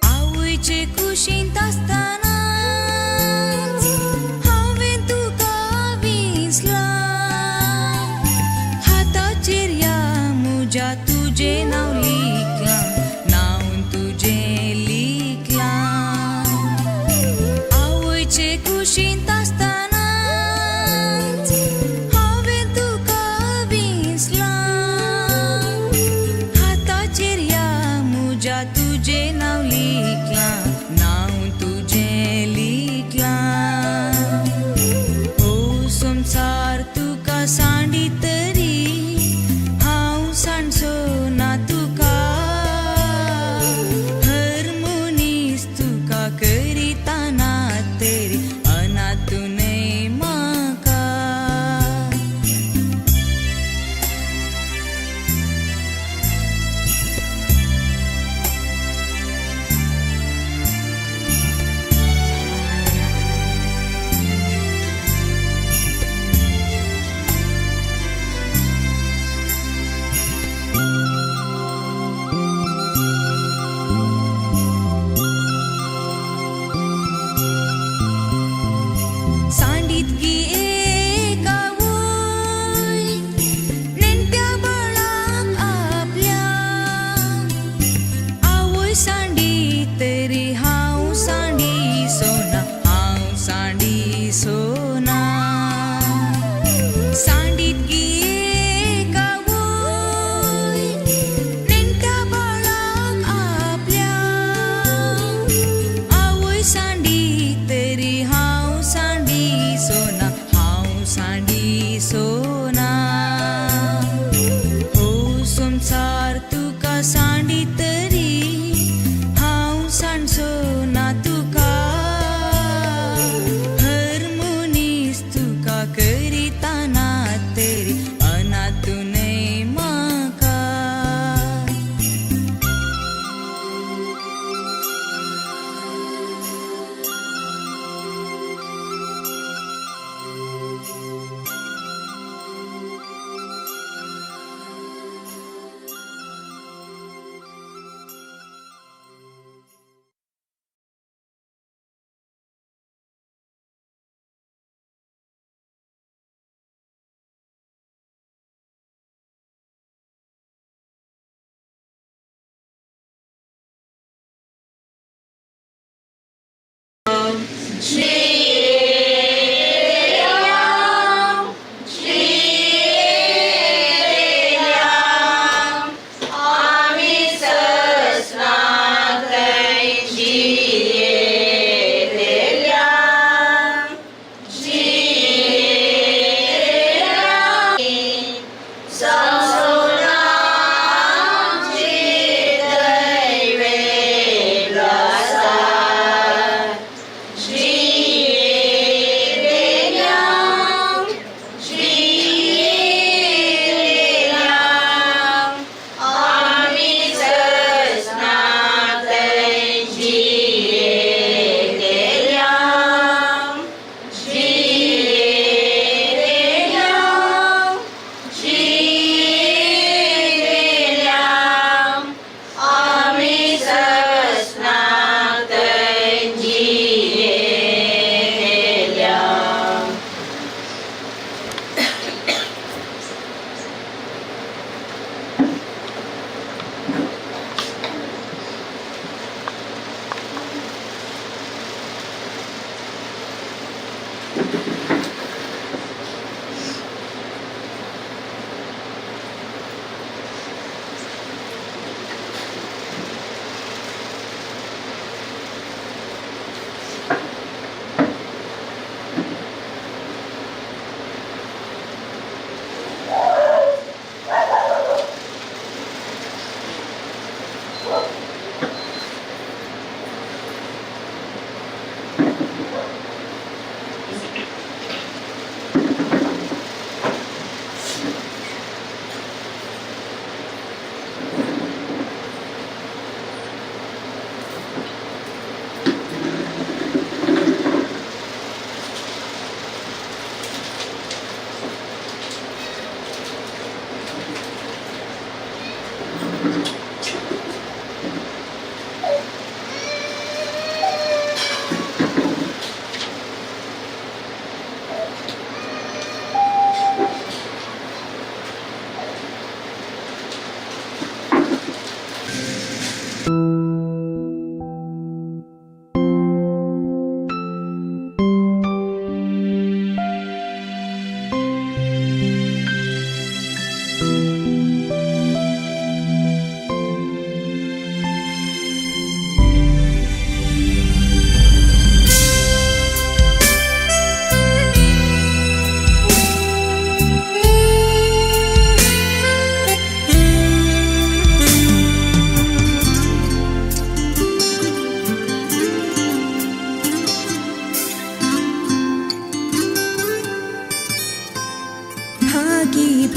आवयचे कुशींत आसतनाच हांवें तुका विसलां. हाताचेर ह्या म्हज्या तुजें नांव लिखलां, नांव तुजें लिखलां. आवयचे कुशींत आसतनाच हांवें तुका विसलां. हाताचेर ह्या म्हज्या तुजें नांव लिखलां, नांव तुजें लिखलां. हो संवसार तुका सांडी तरी हांव सांडचो ना तुका. हर मनीस तुका करिता ना तरी अनाथ न्हय म्हाका.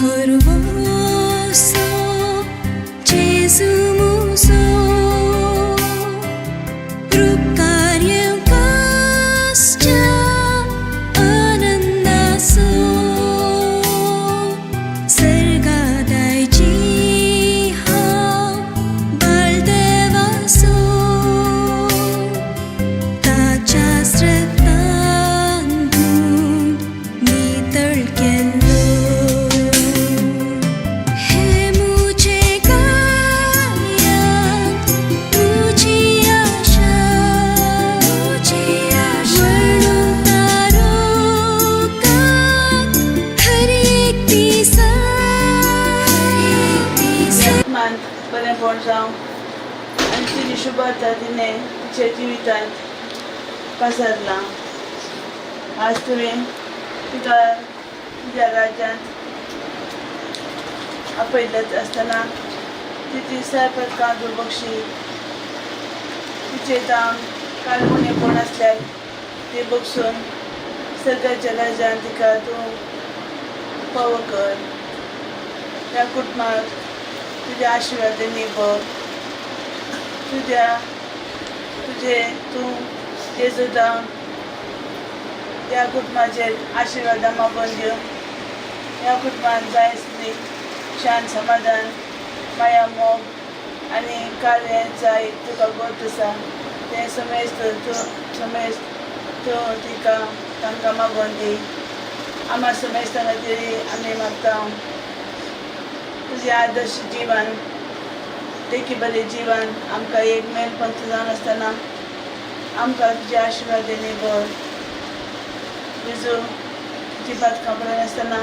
गोरवोसो जेजू मुजो रुकार येवकासच्या आनंदासो सर्गादायची हांव बाळदेवासो ताच्या रक्तान धुवन नितळ केल्लो हे मुझे गाया तुझी आशा तुझी आशा म्हणून तारोकात हर एक दिसा आत्मान बरेंपण जावं आनी तुजी शुभार्था तिणें तिच्या जिवितांत पसरलां. आज तुवें तिका तुज्या राज्यांत आपयलें आसतना तिची सायपदकां तूं बक्षी. तिचे जावन कांय उणेपण आसल्यार ती बक्षून सर्गाच्या राज्यांत तिका तूं पावो कर. ह्या कुटुंबाक तुज्या आशिर्वादांनी भर. तुज्या तुजे तूं जेजू जावन ह्या कुटुंबाचेर आशिर्वादां मागून दिवन ह्या कुटुंबान जाय आसली शांत समाधान माया मोग आनी कार्य जाय तुका गोत आसा तें समेस्त तूं समेस्त तूं तिका तांकां मागून दी. आमा समेस्तां खातीर आमी मागता तुजें आदर्श जीवन देखी बरें जीवन आमकां एक मेलपंथ जावन आसतना आमकां तुज्या आशिर्वादांनी भर. जेजू तुजी पातकां पळयनासतना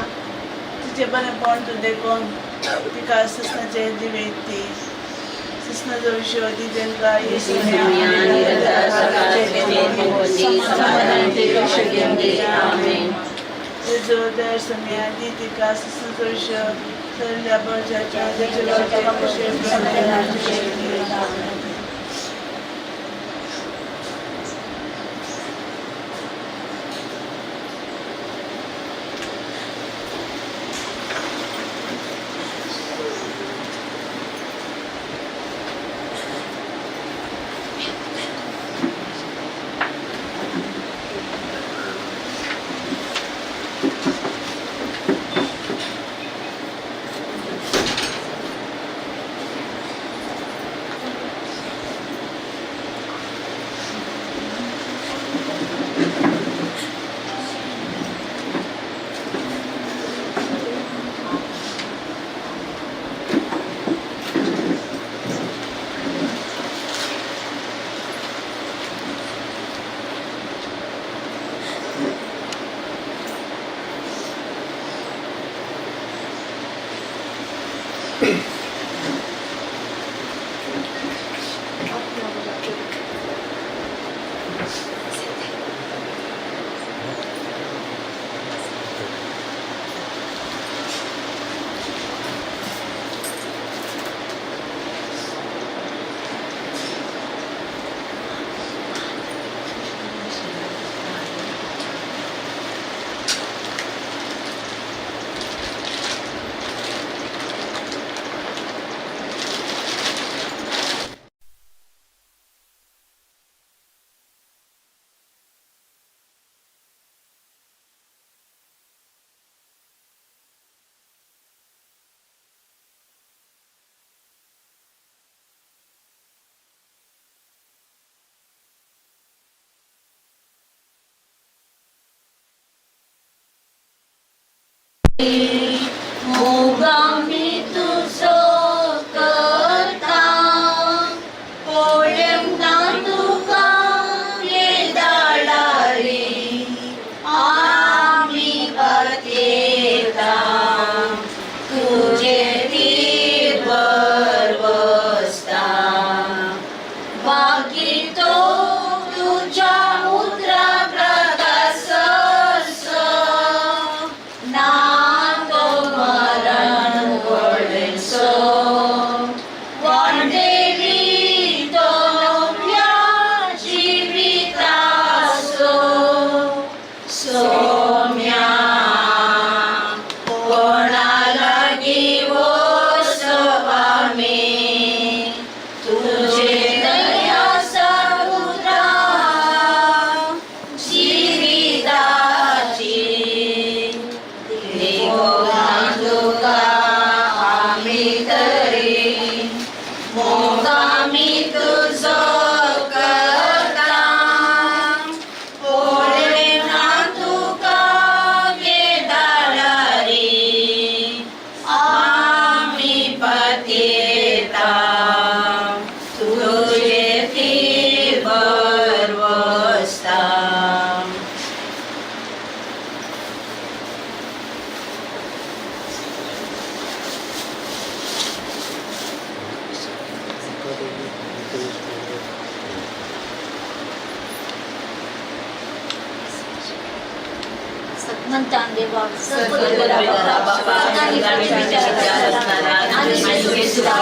तिचें बरेंपण तूं देखून तिका ससनाचें जिवीत दी. ससनाचो विशय दी तांकां. जेजू दर समया दी तिका ससनाचो विशय सगल्या बळजाच्या. मोगामी तुजो करता पळेवना तुका येदाळारी आमी पातयेता तुजे तिरभर बसता बाकी तो तुज्या उतरा प्रकाश ना. म्हणतान देवा सद्बुद्धीधरा बाप्पा, आणि विचार असणारा आणि येशू ख्रिस्ता,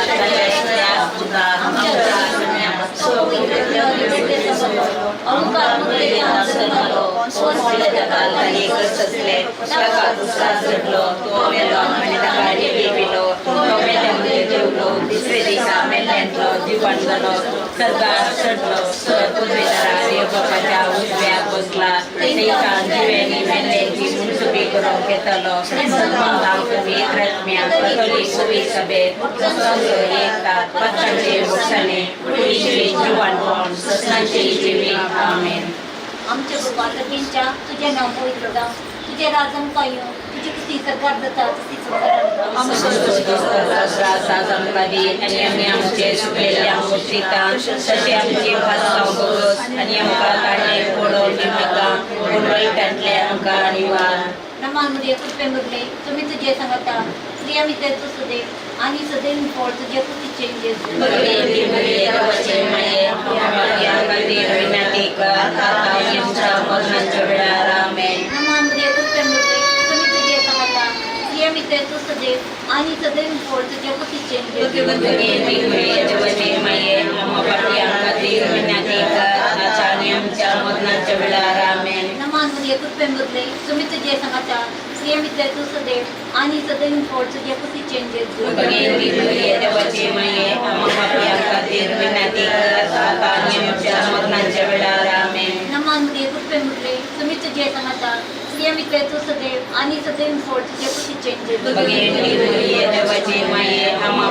ताच्या पुता, आमच्या चडलो तो मेलो आनी ताका लिपिलो तो मेल्ल्यामध्ये जेवलो दुसरे दिसा मेल्ल्यांतलो जिवन जालो सरकार चडलो सर पदवीधरा देव बापाच्या उजव्याक बसला थंयसान जिव्यांनी मेल्ल्यांची मुनसुबी करूंक येतलो. पवित्र आत्म्या कथोलीक सभेत एकतात पत्रांचे भोगसाणे कुडीचे जिवनपण ससनाचे जिवीत. आमेन. आमच्या बाबा सगळींच्या तुझे नाव पवित्र जावं, तुझे राज आमकां येवं, तुजी कुशी सरकार जाता तशी संवसारांत. दी आनी आमी आमचे सुकलेल्या मुर्तीता तशें आमचे भासां बगस आनी आमकां काडणे पडोवन दिवनाका पूण वायटांतले आमकां निवार. नमान मुरये कृपे मुरले तुम्ही तुझे सांगता स्त्रिया मित्र तू सदैव आणि सदैव फळ तुझ्या कुशीचे जेजू. भगवती मरिये देवाचे माये, आम्हा खातीर विनंती कर आता आनी आमच्या मरणाच्या वेळार. आमेन. नमान मुरये कृपे मुरले तुम्ही तुझे सांगता स्त्रिया मित्र तू सदैव आणि सदैव फळ तुझ्या कुशीचे जेजू. भगवती मरिये देवाचे माये, आम्हा खातीर विनंती कर आता आनी आमच्या मरणाच्या वेळार. आमेन. नमान मुरये कृपे मुरले तुम्ही तुझे सांगता स्त्रिया मित्र तू सदैव आणि सदैव फळ तुझ्या कुशीचे जेजू. भगवती मरिये देवाचे माये, आम्हा खातीर विनंती कर आता आनी आमच्या मरणाच्या वेळार. आमेन. नमान मुरये कृपे मुरले तुम्ही तुझे सांगता स्त्रिया मित्र तू सदैव आणि सदैव फळ तुझ्या कुशीचे जेजू. भगवती मरिये देवाचे माये, आम्हा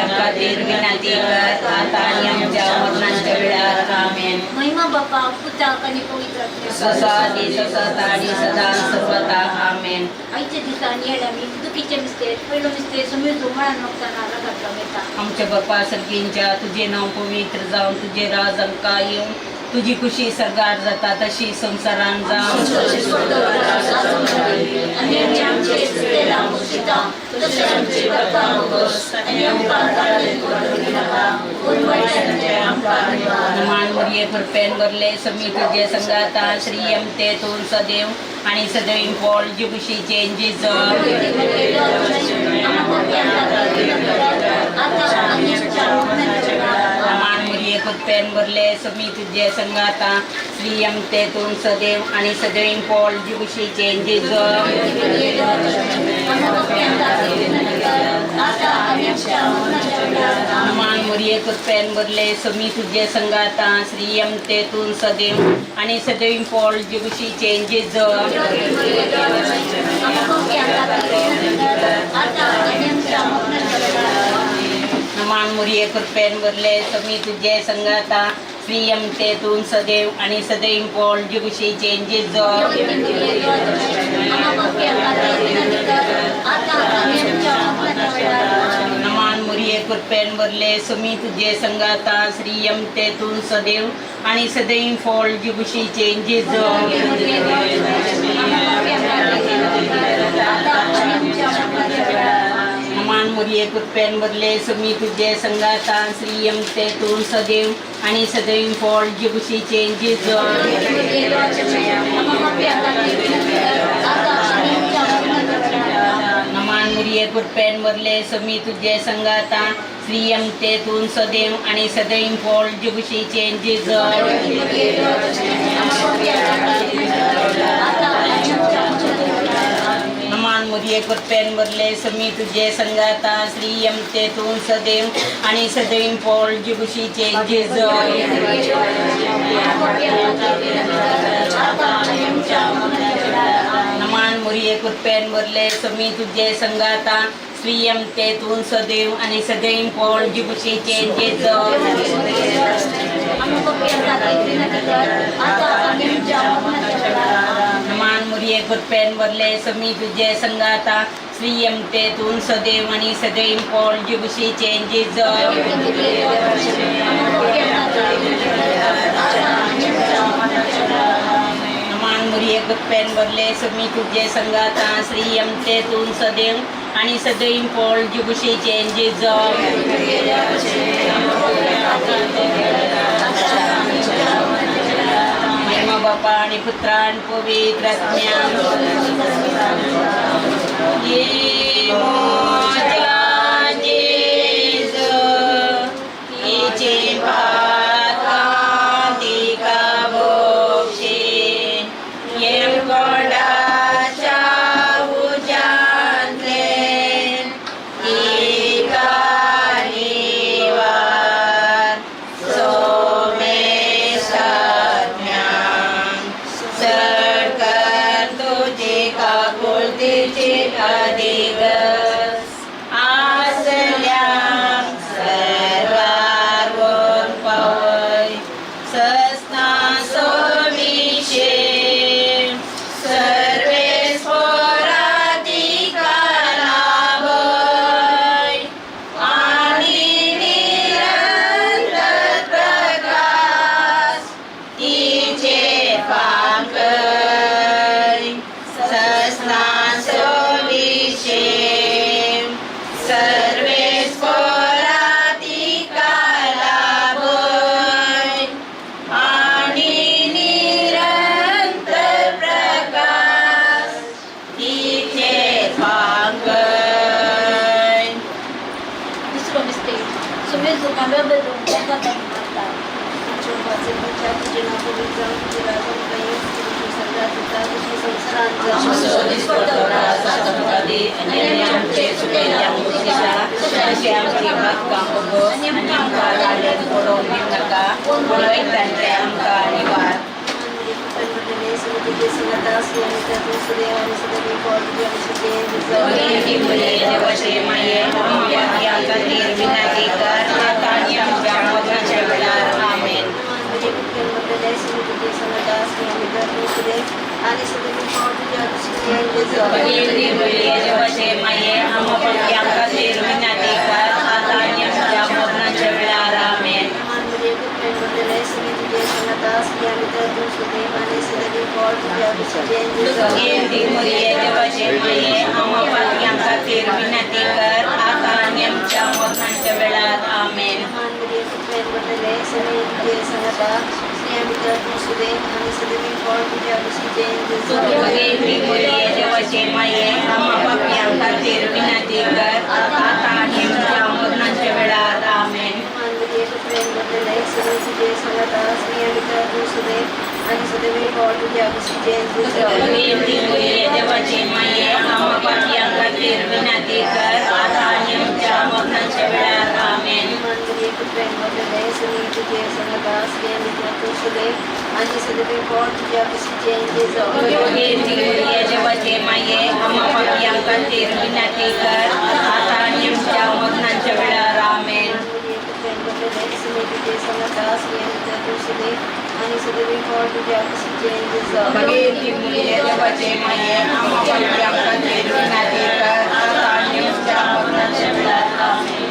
खातीर विनंती कर आता आनी आमच्या मरणाच्या वेळार. आमेन. महिमा बापा पुताक आणि पवित्र आत्म्याक. ससा आदी ससत आणि सदा सर्वता. आमेन. आयच्या दिसांनी येडामी दुखीचे मिस्तेर पयलो मिस्तेर सुमिरजो मळान मोगताना रगत येता. आमच्या बापा सर्गींच्या तुझे नाव पवित्र जावन तुझे राज आमकां येवं, तुजी खुशी सरगार जाता तशी संवसारान जावं. आनी आमी आमचे सुकलेला मुक्तिता तशें आमचे बापा मोगस आनी आमकां काडून पडूं नाका पूण वायटांतले आमकां निवार. मान मुरये कृपेन भरले समी तुझे संगाता श्री ते तूं सदैव आणि सदैव फळ जिबुशीचे जेजू. मान मुरये कृपेन भरले समी तुझे संगाता श्री ते तूं सदैव आणि सदैव फळ जिबुशीचे जेजू. मान मुरये कृपेन भरले समी तुझे संगाता श्री ते तूं सदैव आणि सदैव फळ जिबुशीचे जेजू. मान मुरये कृपेन भरले समी तुझे संगाता श्री ते तूं सदैव आणि सदैव फळ जिबुशीचे जेजू. नमान मुरये कृपेन भरले समी तुझे संगाता श्री ते तूं सदैव आणि सदैव फळ जिबुशीचे जेजू. नमान मुरये कृपेन भरले समी तुझे संगाता श्री ते तूं सदैव आणि सदैव फळ जिबुशीचे जेजू. नमान मुरये कृपेन भरले समी तुझे संगाता श्री ते तूं सदैव आणि सदैव फळ जिबुशीचे जेजू. नमान मुरये कृपेन भरले समी तुझे संगाता श्री ते तूं सदैव आणि सदैव फळ जिबुशीचे जेजू. नमान मुरये कृपेन भरले समी तुझे संगाता श्री ते तूं सदैव आणि सदैव फळ जिबुशीचे जेजू. नमान मुरये कृपेन भरले समी तुझे संगाता श्री ते तूं सदैव आणि सदैव फळ जिबुशीचे जेजू. नमान मुरये कृपेन भरले समी तुझे संगाता श्री ते तूं सदैव आणि सदैव फळ जिबुशीचे जेजू. महिमा बापा बापा आणि पुत्रा आणि पवित्र आत्म्यान. म्हज्या जेजू हिची पातकां तिका भोगशी, येमकोंडाच्या उज्यांतले तिका निवार, सोमेसात्म्यान चड कर तुजी काकुळतीची अदिगस, आसल्यांक सर्वार व्हरून पावय. सस्ना सोविशे सर्वेस्पोरा तिका लाभय आनी निरंतर प्रकाश तिचे फांकय. सस्ना सोविशे सर्वेस्पोरा तिका लाभय आनी निरंतर प्रकाश तिचे फांकय. दुसरो मिस्टेक, सुमेज काव्या आणि आमचे चुकयल्ल्यांक बक्षिसा, तशें आमची पातकां कबूल आनी आमकां घालून पडोवंक दिवनाका, पूण वायटांतलें आमकां निवार. देवाचे माये, आमच्या खातीर विनंती कर, आतां आनी आमच्या मरणाच्या वेळार. आमेन. देवाचे माये, आमच्या खातीर विनंती कर, आतां आनी आमच्या मरणाच्या वेळार. आमेन. देवाचे माये, आमच्या खातीर विनंती कर, आतां आनी आमच्या मरणाच्या वेळार. आमेन. देवाचे माये, आमच्या खातीर विनंती कर, आतां आनी आमच्या मरणाच्या वेळार. आमेन. देवाचे माये, आमच्या खातीर विनंती कर, आतां आनी आमच्या मरणाच्या वेळार. आमेन. देवाचे माये, आमच्या खातीर विनंती कर, आतां आनी आमच्या मरणाच्या वेळार. आमेन. देवाचे माये, आमच्या खातीर विनंती कर, आतां आनी आमच्या मरणाच्या वेळार. आमेन.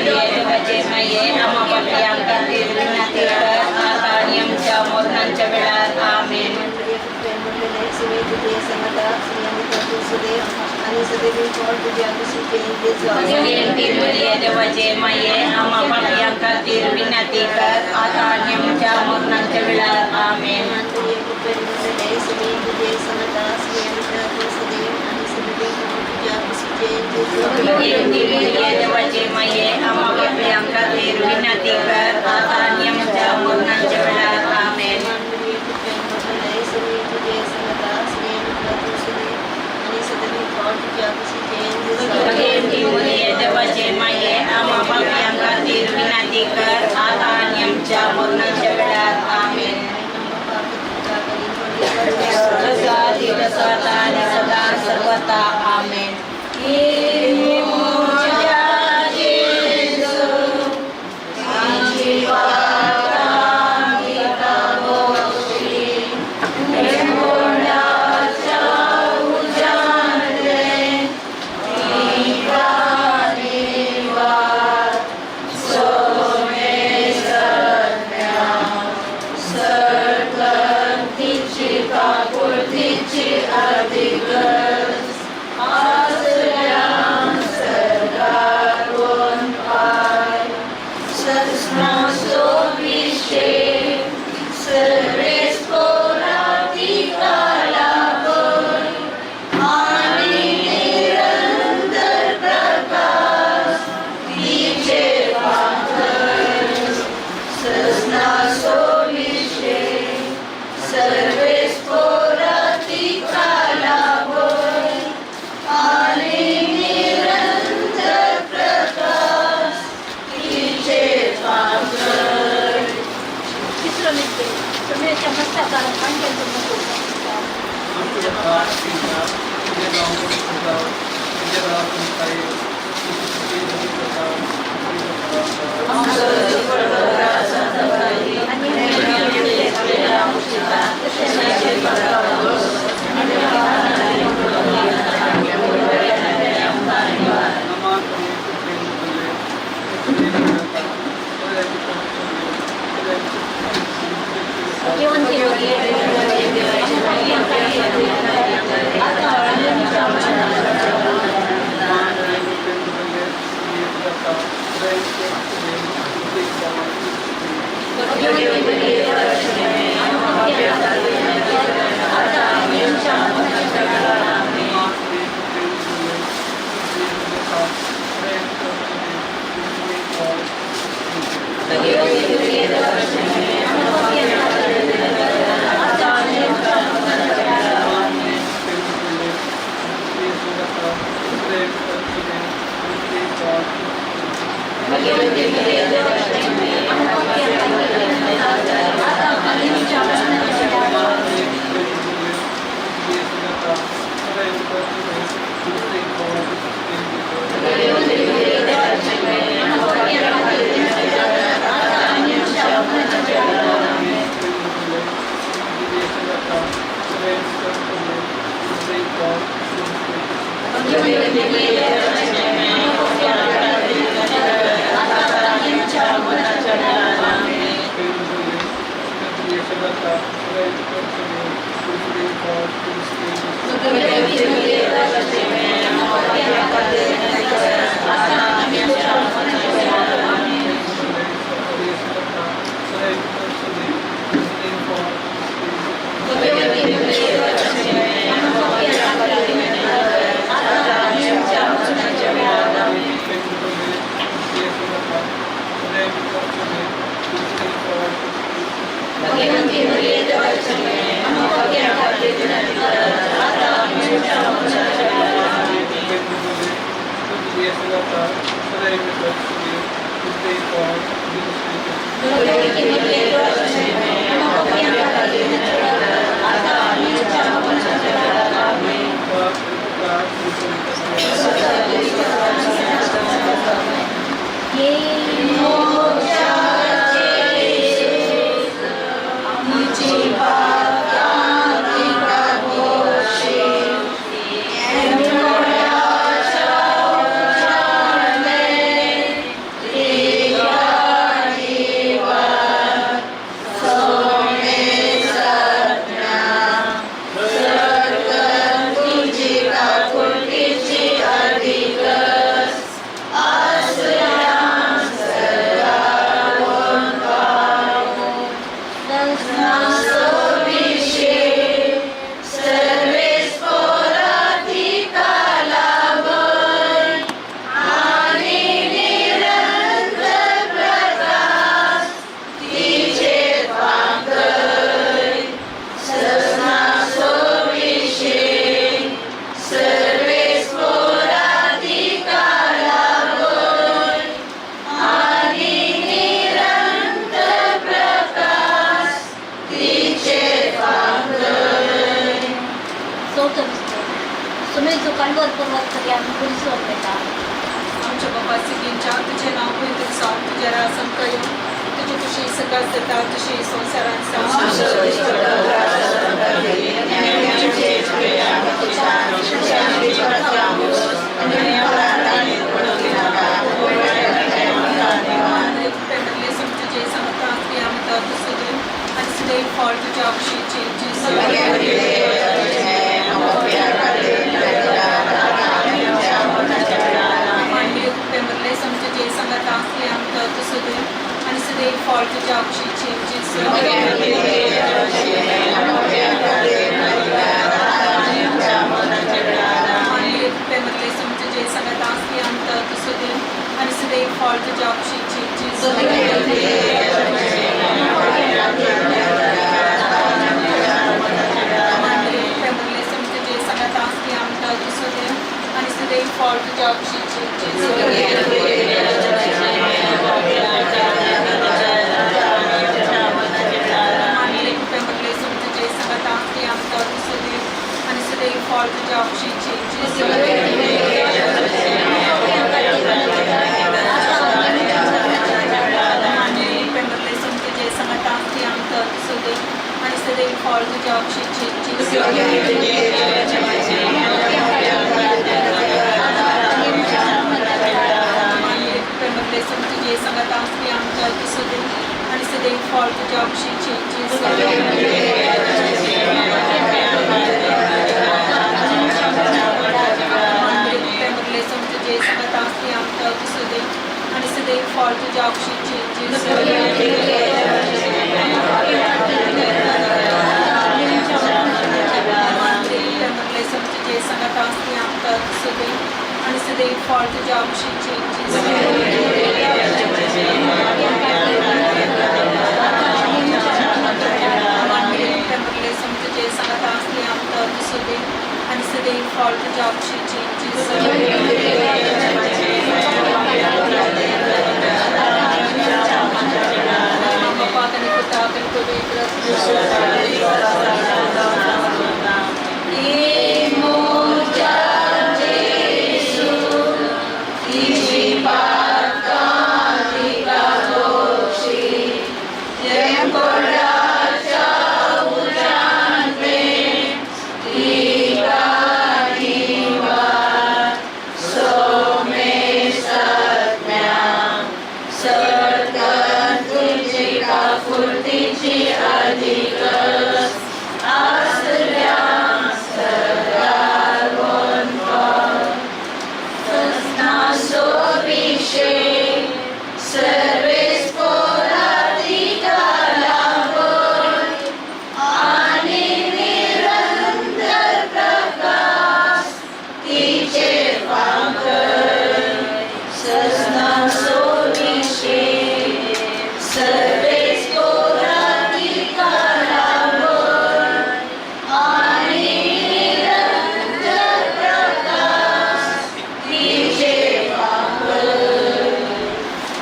देवाचे माये, आमच्या खातीर विनंती कर, आतां आनी आमच्या मरणाच्या वेळार. आमेन. देवाचे माये, आमच्या खातीर विनंती कर, आतां आनी आमच्या मरणाच्या वेळार. आमेन. देवाचे माये, आमच्या खातीर विनंती कर, आतां आनी आमच्या मरणाच्या वेळार. आमेन. देवाचे माये, आमच्या खातीर विनंती कर, आतां आनी आमच्या मरणाच्या वेळार. आमेन. प्रसादी प्रसाद आणि सदा सर्वता. आमेन. तिसरो निश्चय सुमेच्या मस्तकाला पांढऱ्यांचं मुकुट. आमच्या बाबा पिता, तुझे नाव पवित्र जावो, तुझे राज तुमचा येवो, तुझी इच्छा चौथो विस्तार सुमेचो कालवर पर्वत तरी आमी गुरसो मेळटा. आमच्या बाबा सिगींच्या तुझें नांव पवित्र जावं, तुजें राज आमकां येवं, तुजी खुशी सकाळ जाता तशी संवसारांत जावं. तुझे समता क्रियामता तुझे आनी सदैव फळ तुज्या कुशीचे जेजू. पेमरले समजे सांगाता क्रियामता तुझे आनी सदैव फळ तुज्या कुशीचे जेजू. पेमरले समजे सांगाता क्रियामता तुझे आनी सदैव फळ तुज्या कुशीचे जेजू. सदैव फळ तुज्या कुशीचे जेजू. तुझे सांगता स्त्रियांक तूं सदैव आनी सदैव फळ तुज्या कुशीचे जेजू. तुझे सांगता स्त्रियांक तूं सदैव आनी सदैव फळ तुज्या कुशीचे जेजू. तुझे सांगता स्त्रियांक तूं सदैव आनी सदैव फळ तुज्या कुशीचे जेजू. तुझे सांगता स्त्रियांक तूं सदैव आनी सदैव फळ तुज्या कुशीचे जेजू. बापा आनी पुताक आनी पवित्र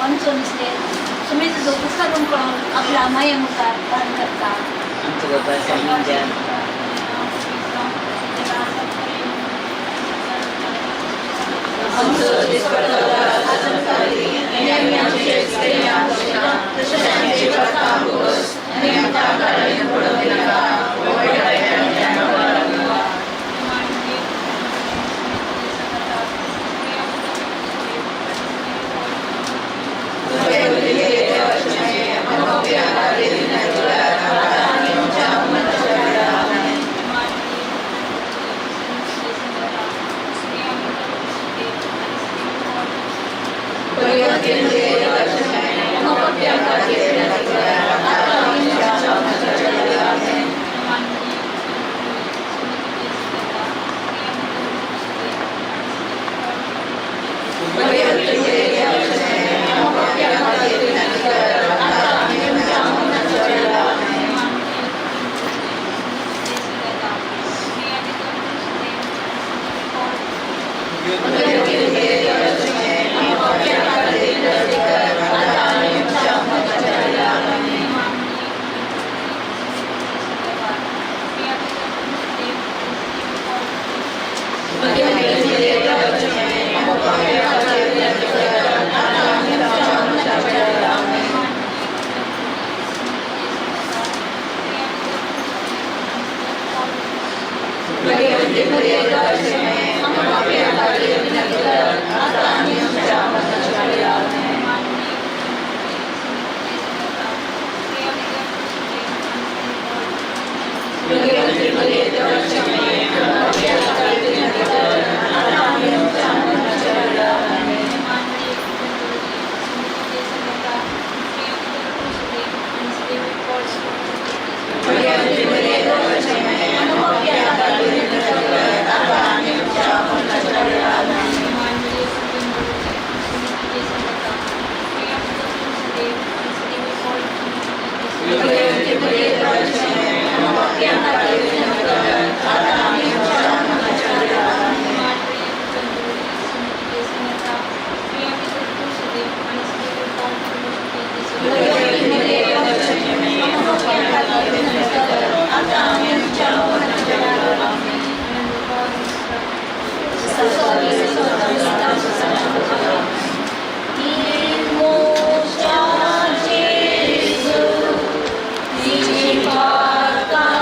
आमचो नुस्तें सुमी तुजो उपकार करून आपल्या माये मुखार दान करता. आमचो बाबा सांगितल्या. Jesu,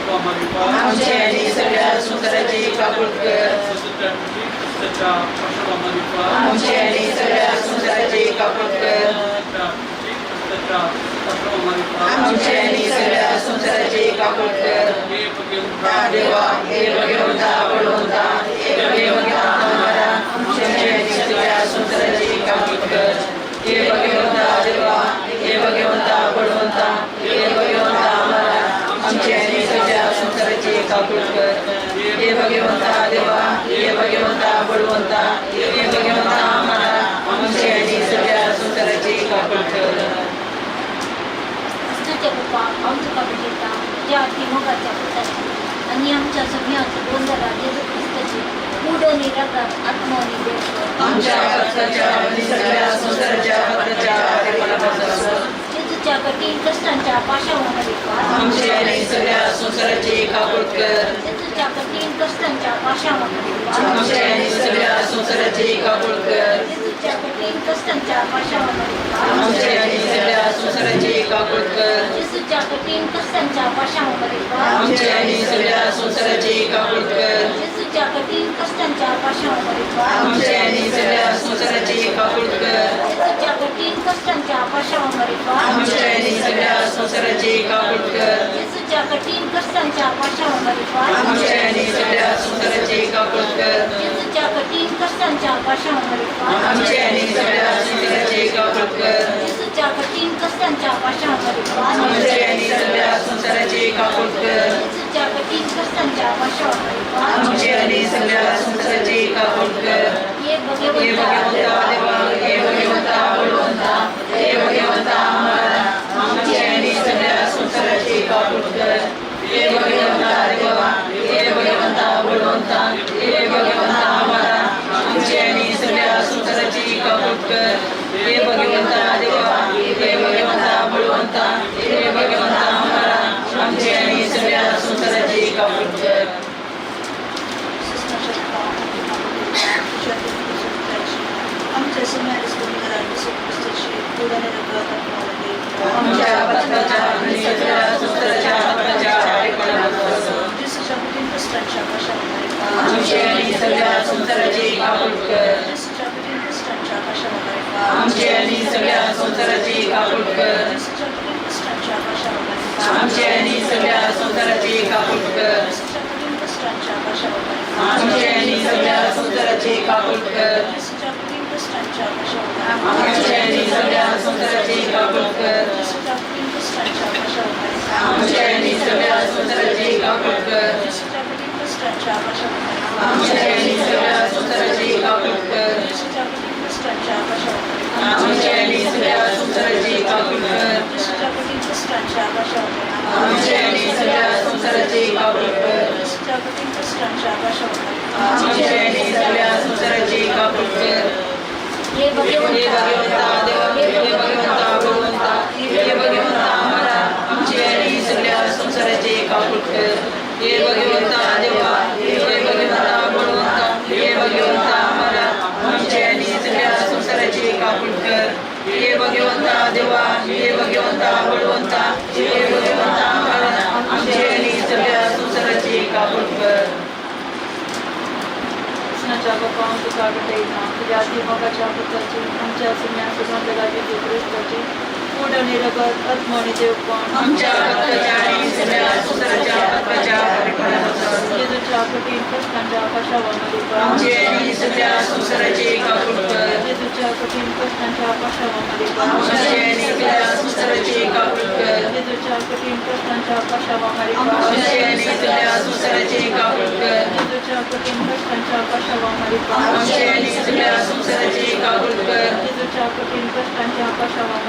आमची आणि सगळ्या संसाराची काकूट कर. आमची आणि सगळ्या संसाराची काकूट कर. आमची आणि सगळ्या संसाराची काकूट कर. देवा, हे भगवंता बळवंता, हे भगवंता आम्हाला आमची आणि सगळ्या संसाराची काकूट कर. हे भगवंता देवा, हे भगवंता बळवंता, हे भगवंता आम्हाला आमची आणि सगळ्या संसाराची काकूट कर. हे भगवंता देवा, हे भगवंता बळवंता, हे भगवंता आम्हाला आमची आणि सगळ्या संसाराची काकूट कर. क्रिस्ताच्या बाप्पा, हांव तुका भेटयता, तुज्या अतिमोगाच्या पुताची आनी आमच्या सगळ्यांत गोंदळा जेजू क्रिस्ताची कूड आनी रगत, आत्मो आनी देव. आमच्या पत्राच्या आणि सगळ्या संसाराच्या पत्राच्या आरेपणापासून. जेजूच्या कठीण कष्टांच्या पाशावर. आमची आणि सगळ्या संसाराची काकूट कर. जेजूच्या कठीण कष्टांच्या पाशावर. आमची आणि सगळ्या संसाराची काकूट कर. जेजूच्या कठीण कष्टांच्या पाशावर. आमची आणि सगळ्या संसाराची काकूट कर. जेजूच्या कठीण कष्टांच्या पाशावर. आमची आणि सगळ्या संसाराची काकूट कर. जेजूच्या कठीण कष्टांच्या पाशावर. आमची आणि सगळ्या संसाराची काकूट कर. जेजूच्या कठीण कष्टांच्या पाशावर. आमची आणि सगळ्या संसाराची काकूट कर. जेजूच्या कठीण कष्टांच्या पाशावर. आमची आणि सगळ्या संसाराची काकूट कर. जेजूच्या कठीण कष्टांच्या पाशावर. आमची आणि सगळ्या संसाराची काकूट कर. जेजूच्या कठीण कष्टांच्या पाशावर. आमची आणि सगळ्या संसाराची काकूट कर. जेजूच्या कठीण कष्टांच्या पाशावर. आमची आणि सगळ्या संसाराची काकूट कर. हे हे भगवंता भगवंता देवा, हे भगवंता बळवंता, हे भगवंता आम्हाला आमची आणि सगळ्या संसाराची काकूट कर. हे भगवंता देवा, हे भगवंता बळवंता, हे भगवंता आम्हाला आमची आणि सगळ्या संसाराची काकूट कर. हे भगवंता देवा, हे भगवंता बळवंता, हे भगवंता आम्हाला आमची आणि सगळ्या संसाराची काकूट कर. आमच्या आमच्या पत्राच्या आणि सगळ्या संसाराच्या पत्राच्या आरेपणापासून. आमची आणि सगळ्या संसाराची काकूट कर. आमची आणि सगळ्या संसाराची काकूट कर. आमची आणि सगळ्या संसाराची काकूट कर. आमची आणि सगळ्या संसाराची काकूट कर. आमची आणि सगळ्या संसाराची काकूट कर. आमची आणि सगळ्या संसाराची काकूट कर. आमची आणि सगळ्या संसाराची काकूट कर. आमची आणि सगळ्या संसाराची काकूट कर. आमची आणि सगळ्या संसाराची काकूट कर. आमची आणि सगळ्या संसाराची काकूट कर. हे हे भगवंता भगवंता देवा, हे भगवंता भगवंता, हे भगवंता आम्हाला आमची आणि सगळ्या संसाराची काकूट कर. हे भगवंता देवा, हे भगवंता बळवंता, हे भगवंता आम्हाला आमची आणि सगळ्या संसाराची काकूट कर. हे भगवंता देवा, हे भगवंता बळवंता, हे भगवंता आम्हाला आमची आणि सगळ्या संसाराची काकूट कर. कृष्णाच्या बाप्पा, हांव तुका भेटयता, तुज्या अतिमोगाच्या पुताची, आमच्या सुम्या सुगंधला जेजू क्रिस्ताची कूड आनी रगत, आत्मो आनी देवपण. आमच्या पत्राच्या आणि सगळ्या संसाराच्या पत्राच्या आरेपणापासून. जेजूच्या कठीण कष्टांच्या पाशावर. आमची आणि सगळ्या संसाराची काकूट कर. जेजूच्या कठीण कष्टांच्या पाशावर. आमची आणि सगळ्या संसाराची काकूट कर. जेजूच्या कठीण कष्टांच्या पाशावर. आमची आणि सगळ्या संसाराची काकूट कर. जेजूच्या कठीण कष्टांच्या पाशावर. आमची आणि सगळ्या संसाराची काकूट कर. जेजूच्या कठीण कष्टांच्या पाशावर.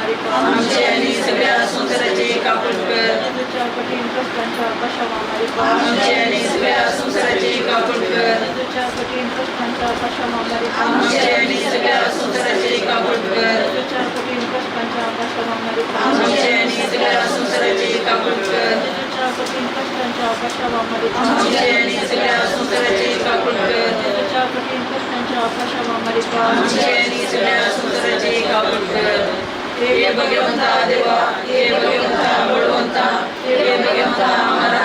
आमची आणि सगळ्या संसाराची काकूट कर. जेजूच्या कठीण कष्टांच्या पाशावर. आमची आणि सगळ्या संसाराची काकूट कर. जेजूच्या कठीण कष्टांच्या पाशावर. आमची आणि सगळ्या संसाराची काकूट कर. जेजूच्या कठीण कष्टांच्या पाशावर. आमची आणि सगळ्या संसाराची काकूट कर. जेजूच्या कठीण कष्टांच्या पाशावर. आमची आणि सगळ्या संसाराची काकूट कर. जेजूच्या कठीण कष्टांच्या पाशावर. आमची आणि सगळ्या संसाराची काकूट कर. हे भगवंता देवा, हे भगवंता बळवंता, हे भगवंता आम्हाला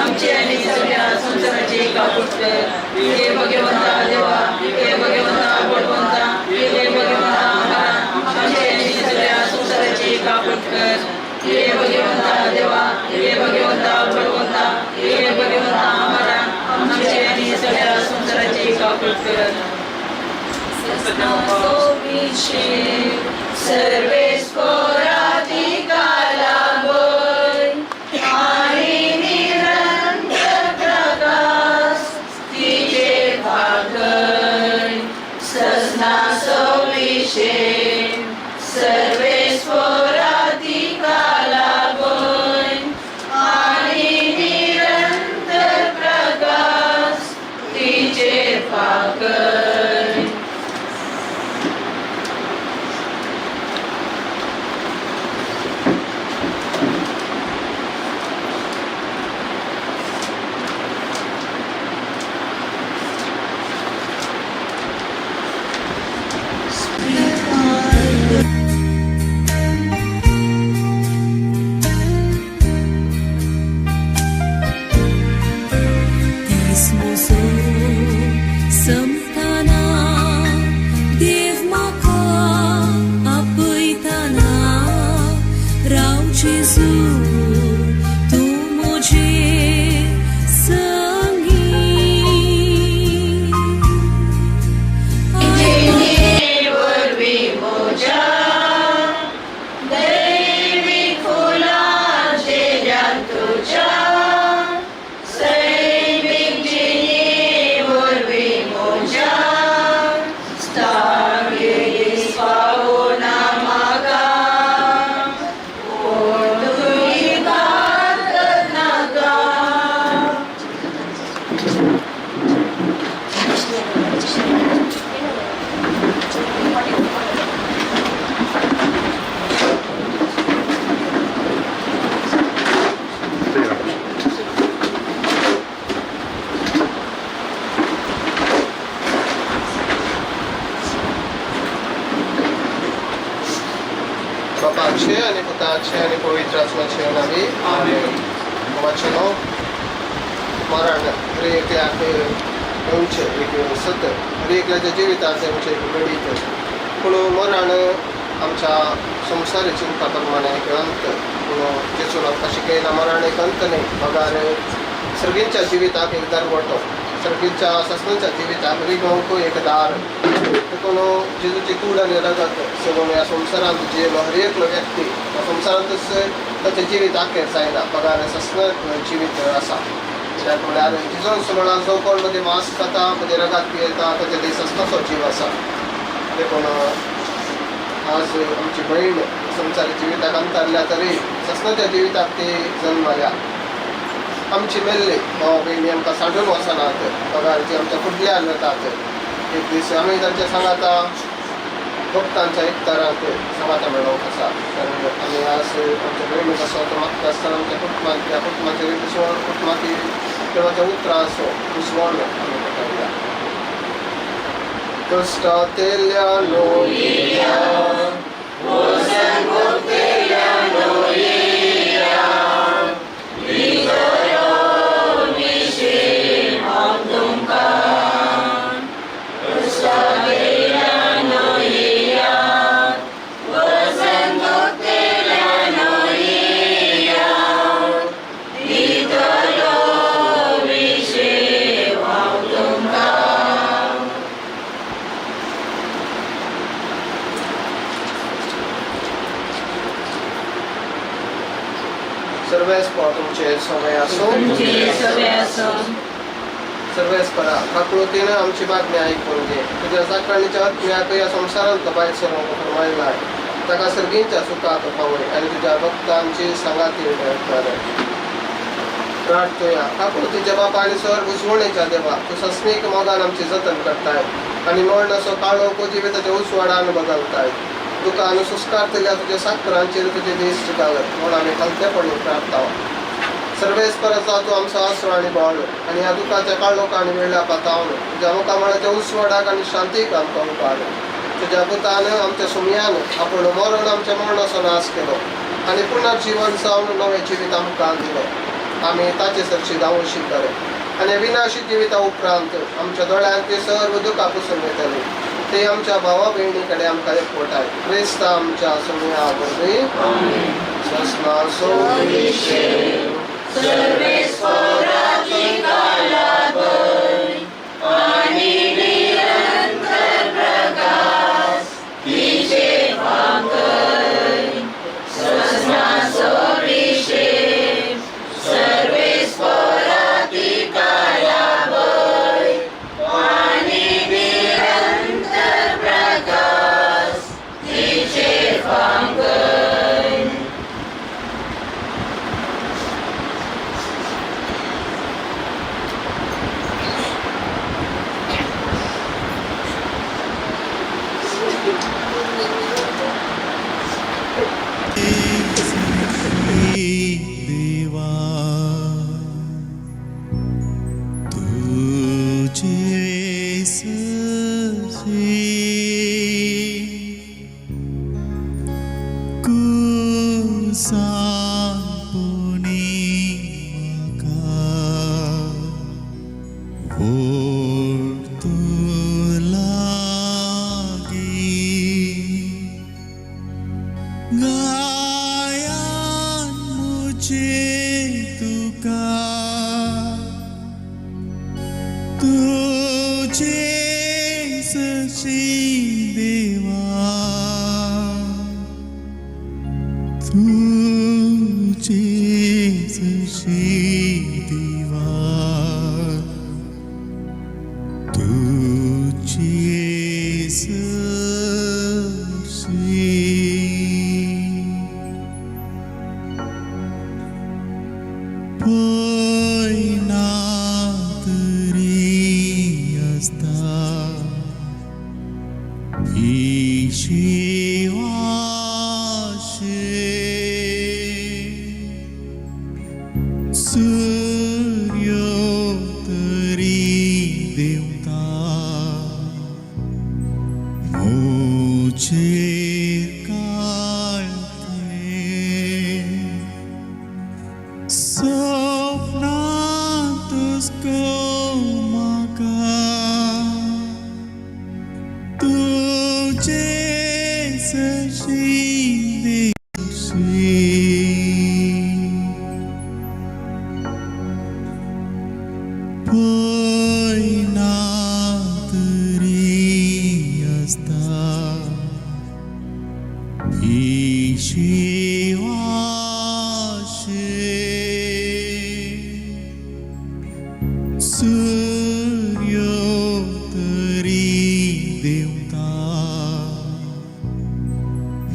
आमची काकूट कर. हे भगवंता देवा, हे भगवंता बळवंता, हे भगवंता आमकां आमचे आनी सगळ्या संवसाराची काकूट कर. हे भगवंता देवा, हे भगवंता बळवंता, हे भगवंता आमकां आमचे आनी सगळ्या संवसाराची काकूट कर. सर्वेस्पोराधिकालाबय आणि निरंतर प्रकाश तिचे भागय सजना सविशे सर्वेस्पोराधिकालाबय आणि निरंतर प्रकाश तिचे भागय. दीस म्हजो सोंपतना देव म्हाका आपयतना राव जेजू तूं म्हजे संगी. वरवीं म्हज्या दैवी फुलांचेल्यान तुज्या सैमीक जिणे वरवीं म्हज्या स्थागेलीस पावना म्हाका पूण तुमी घात नाका. बापाचे आनी पुताचे आनी पवित्र आत्म्याचे नांवी आमेन. वाचनो मरण हर एकल्याक येवचें एक सत, हर एकल्याच्या जिवितांत येवचें एक घडीत. पूण मरण आमच्या संवसारी चिंतपा प्रमाणे एक अंत. पूण जेजून आमकां शिकयला मरण एक अंत न्हय, बगार सर्गींच्या जिविताक एक दरवटो, सर्गींच्या सस्नाच्या जिविताक रिगोवंक एक दार. देखून जेजूची कूड आनी रगत सेवन ह्या संवसारांत जियेलो हर एकलो व्यक्ती ह्या संवसारांतच ताचें जिवीत आखेर जायना, बगार सस्न जिवीत आसा. कित्याक म्हळ्यार जेजून म्हणलां, जो कोण म्हजें मांस खाता, म्हजें रगत पियेता, ताचे थंय सस्नाचो जीव आसा. देखून आज आमची भयण संवसारी जिविताक अंतरल्या तरी सस्नाच्या जिविताक ती जल्मल्या. आमची मेल्ली भाव भयणी आमकां सांडून वचनात, बगार ती आमच्या फुडल्यान वतात. एक दीस आमी तांच्या सांगाता भक्तांच्या एकतारांत सांगाता मेळोवंक आसा. कारण आमी आज आमच्या भयणी पासत मागता आसतना आमच्या कुटुंबांतल्या कुटुंबाचेर कुटुंबाची देवाच्या उतरां असो उजवण आमी पटयल्या. कश्टांतल्यान सर्वेस्पर तुमचे सवय आसूं. तुमचे सवे आसूं. सर्वेस्परा प्रकृतीन आमची मागणी आयकून घे. तुज्या साकरणीच्या आत्म्याक ह्या संवसारांत भायर सरूंक फर्मायलाय, ताका सर्गींच्या सुखाक पावय आनी तुज्या भक्तांची सांगाती कर. प्रार्थुया. काकुळतीच्या बापा आनी स्वर घुसवणेच्या देवा, तूं सस्नीक मोगान आमची जतन करताय आनी मरणाचो काळोख जिविताच्या उजवाडान बदलताय. तुका आनी सुस्कारतल्या तुज्या साकरांचेर तुजे दीस घालत म्हूण आमी खालतेपणी प्रार्थता. सर्वेस्पराचा तूं आमचो आसरो आनी बळ आनी ह्या दुखाच्या काळोख आनी वेळा पातावन तुज्या मुखामळाच्या उजवाडाक आनी शांतीक आमकां उबार. तुज्या पुतान आमच्या सुमयान आपूण मरण आमच्या मरणाचो नाश केलो आनी पुनर्जीवन जावन नवें जिवीत आमकां दिलो. आमी ताचे सरशी धांवशी कर. आनी विनाशी जिविता उपरांत आमच्या दोळ्यांत ते सर्व दुखां पुसून वयतली. ते आमच्या भावा भयणी कडेन आमकां एकवटाय क्रिस्त आमच्या सोम्या वरवीं. सस्नासो देवा तुझे ससे कुसांपुनी म्हाका ओड तूं लागी गायान मुझे तुका तुझे सशी देवा तुझे सशी देवा तुझे सशी पय ना तरी आसता ही शिवाशे सूर्य तरी देवता मोचेर काळते सपनांतच म्हाका तुझे सशी देशी पय ना तरी आसता ही शिवाशे सूर्य तरी देवता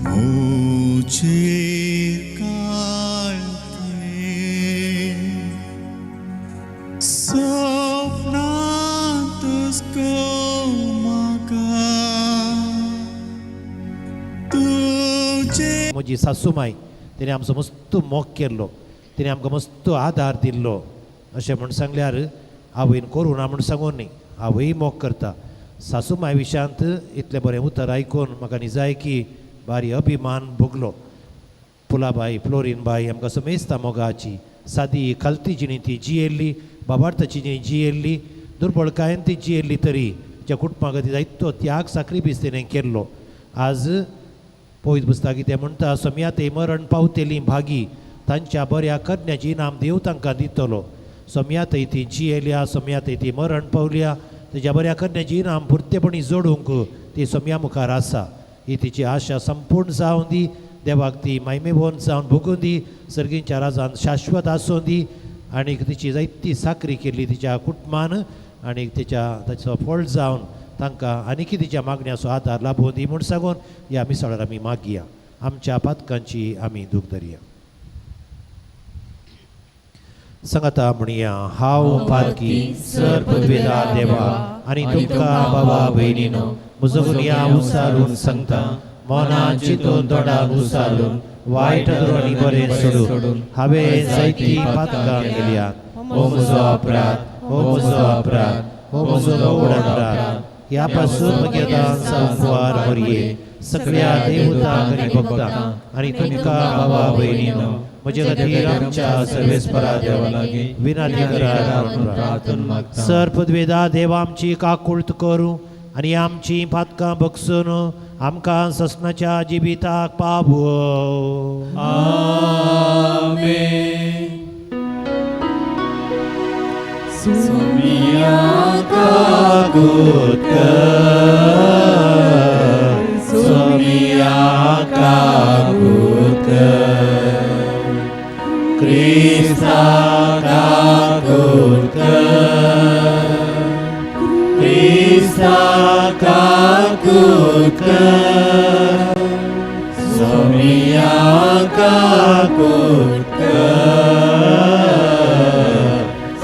मोचेर काळते सपनांतच म्हाका तुझे म्हजी सासूमाय तिणें आमचो मस्त मोग केल्लो, तिणें आमकां मस्त आदार दिल्लो. अशें म्हूण सांगल्यार आवयन करूं ना म्हूण सांगून न्ही, आवय मोग करता. सासूमाय विशयांत इतलें बरें उतर आयकून म्हाका निजायकी बारी अभिमान भोगलो. पुलाबाई फ्लोरीनबाई आमकां समेस्ता मोगाची सादी खालती जिणी ती जियेल्ली, बाबार्थाची जिणी जियेल्ली, दुर्बळकायेन ती जियेल्ली तरी ज्या कुटुंबा खातीर जायतो त्याग साक्रिफीस तिणें केल्लो. आज पवित्र पुस्तक कितें म्हणटा, सोम्या ते मरण पावतेली भागी तांच्या बऱ्या करण्याची इनाम देव तांकां दितलो. सोम्या थंय ती जियेल्या, सोम्या थंय ती मरण पावल्या, तेज्या बऱ्या करण्याची इनाम पुरतेपणी जोडूंक ती सोम्या मुखार आसा. ही तिची आशा संपूर्ण जावन दी, देवाक ती मायमेभोवन जावन भोगून दी, सर्गींच्या राजान शाश्वत आसूं दी. आनी तिची जायती साकरी केल्ली तिच्या कुटुंबान आनी तिच्या ताचो फळ जावन तांकां आनीकी तिच्या मागण्याचो आदार लाभूं दी म्हूण सांगून ह्या मिसाळार आमी मागया. आमच्या पातकांची आमी दूख धरया. सांगाता म्हणया, हांव पातकी सर पदवेदार देवा आनी तुमकां बाबा भयणीनो म्हजो गुन्यांव उसारून सांगता, मनान चिंतून तोंडान उसारून वायट आनी बरें सोडून हांवें जायतीं पातकां केल्यात. हो म्हजो अपराध, हो म्हजो अपराध, हो म्हजो व्हड अपराध. ह्या पासून म्हगे दान संवार मरये. सगळ्या देवतांक आनी भक्तांक आनी तुमकां बाबा भयणीनो म्हजे खातीर आमच्या सर्वेस्परा देवा लागीं विनंती करात म्हणून प्रार्थना मागता. सर पदवेदा देव आमची काकुळट करूं आनी आमची पातकां बगसून आमकां ससनाच्या जिविताक पावो. आमेन. सुमिया काकुत कर, सुमिया काकुत कर, क्रिस्ता काकुत कर, क्रिस्ता काकुत कर, सुमिया काकुत कर,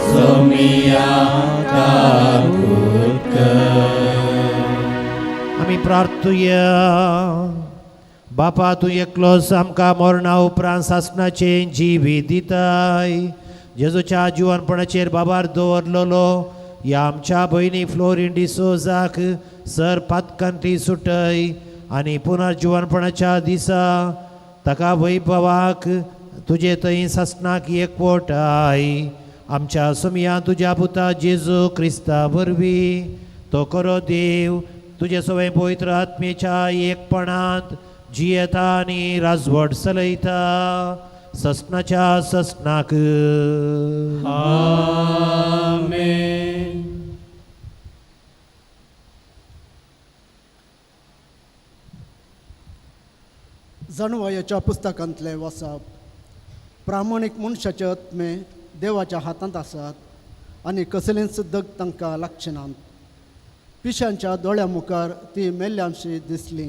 सुमिया काकुत कर. आमी प्रार्थुया. बापा तूं एकलोच आमकां मरणा उपरांत सासणाचें जिवीत दिताय. जेजूच्या जिवनपणाचेर बाबार दवरलेलो ह्या आमच्या भयणी फ्लोरीन डिसोजाक सर पातकांतली सुटय आनी पुनर्जिवनपणाच्या दिसा ताका वैभवाक तुजे थंय सासणाक एकवटाय. आमच्या सुमया तुज्या पुता जेजू क्रिस्ता वरवीं तो खरो देव तुजे सवय पवित्र आत्मेच्या एकपणांत जियेता आनी राजवट चलयता ससनाच्या ससनाक. आमेन. जाणवायाच्या पुस्तकांतलें वाचप. प्रामाणीक मनशाचे आत्मे देवाच्या हातांत आसात आनी कसलेंच दग तांकां लागचें नात. पिशांच्या दोळ्या मुखार ती मेल्ल्यांशी दिसली.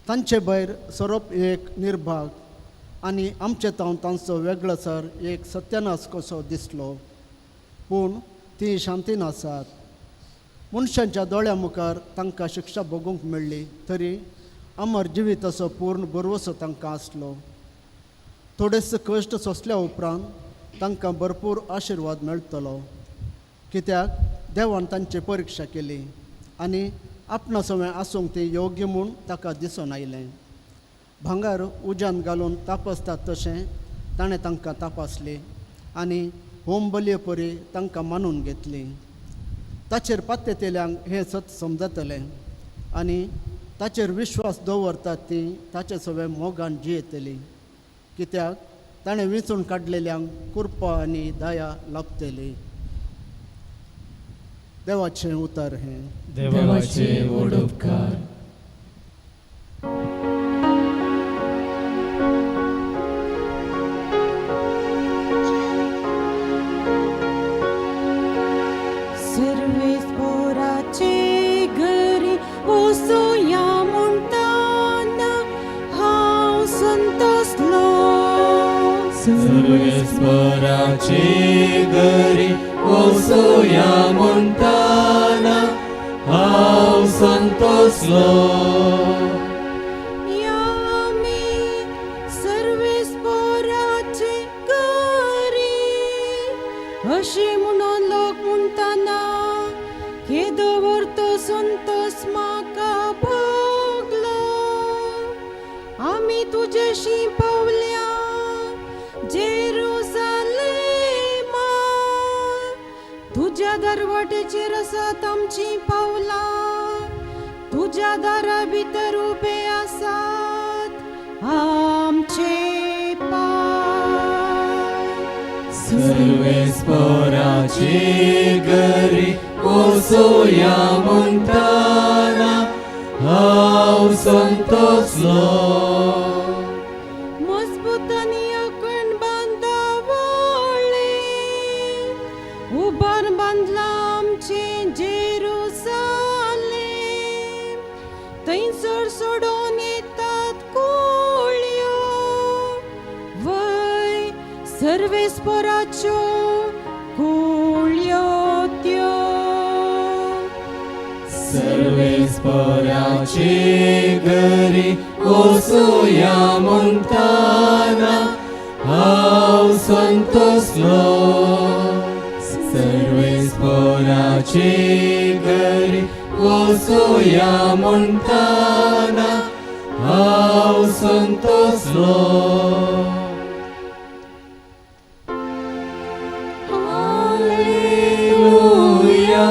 तांचे भायर सोरोप एक निर्भाग आनी आमचे तावन तांचो वेगळोसर एक सत्यानाश कसो दिसलो. पूण ती शांतीन आसात. मनशांच्या दोळ्या मुखार तांकां शिक्षा भोगूंक मेळ्ळी तरी अमर जिविताचो पूर्ण भरवसो तांकां आसलो. थोडेच कश्ट सोंसल्या उपरांत तांकां भरपूर आशिर्वाद मेळटलो, कित्याक देवान तांची परिक्षा केली आनी आपणा सवें आसूंक ती योग्य म्हूण ताका दिसून आयलें. भांगर उज्यान घालून तापसतात तशें ताणें तांकां तापासली आनी होम बलये परी तांकां मानून घेतली. ताचेर पात्येतल्यांक हें सत समजतलें आनी ताचेर विश्वास दवरतात ती ताचे सवें मोगान जियेतली, कित्याक ताणें वेंचून काडलेल्यांक कृपा आनी दया लाभतली. देवाचें उतर हें. देवाचे व्हड उपकार. सर्वेस्पोराचे घरी वसुया म्हणटाना हांव संतोसलो. सर्वेस्पराचे घरी वसुया म्हणटाना हांव संतोसलो. या आमी सर्वेस्पोराचे घरी अशें म्हणून लोक म्हणटाना केदो व्हरतो संतोस म्हाका भोगलो. आमी तुजेशी पावल्या जेरुजालेमा, तुज्या दरवटेचेर आसात आमचीं पावलां, तुज्या दारा भितर उबे आसात आमचे पांय. सर्वेस्पराचे घरी वसुया म्हणटाना हांव संतोसलो. मजबूत आनी अखंड बांदावळी उबार बांदलां आमचें जेरुजालेम, थंयसर सोडून येतात कोळयो वय सर्वेस्पराच्यो कोळयो त्यो. सर्वेस्पराचे घरी वसुया म्हणटाना हांव संतोसलो. सर्वेस्पराचे घरी वसुया वसोया म्हणटाना हांव संतोसलो. Alleluia,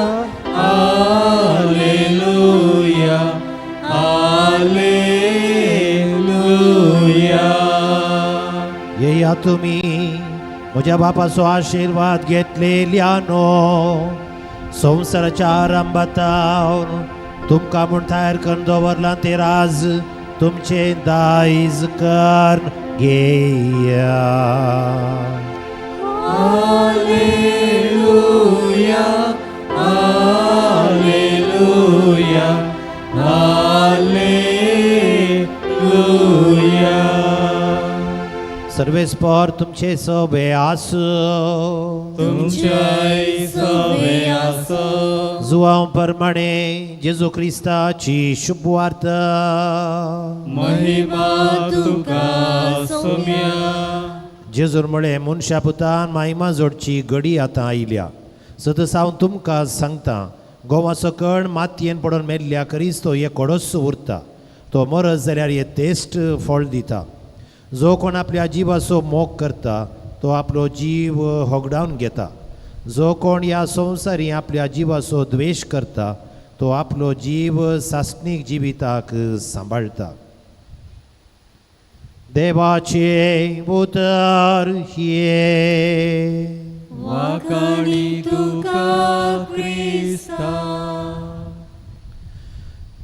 alleluia, alleluia. येया तुमी म्हज्या बापाचो आशिर्वाद घेतलेल्यानो, संवसाराच्या आरंभातावन तुमकां म्हूण तयार करून दवरलां तें राज तुमचें दायज करून घेया. Alleluia, alleluia, alleluia. सर्वेस्पर तुमचे सवे आसूं. तुमच्याय सवे आसो. जुवांव परमाणे जेजू क्रिस्ताची शुभवार्ता. महिमा तुका सोम्या. जेजून म्हळें, मनशा पुतान मायमा जोडची घडी आतां आयल्या. सदस हांव तुमकां सांगता, गोवाचो कण मातयेन पडून मेल्ल्या करीच तो एकोडोच उरता. तो मरत जाल्यार हे तेस्ट फळ दिता. जो कोण आपल्या जिवाचो मोग करता तो आपलो जीव होगडावन घेता. जो कोण ह्या संवसारी आपल्या जिवाचो द्वेश करता तो आपलो जीव सासणीक जिविताक सांबाळटा. देवाचें उतर हें. वाखाणी तुका क्रिस्ता.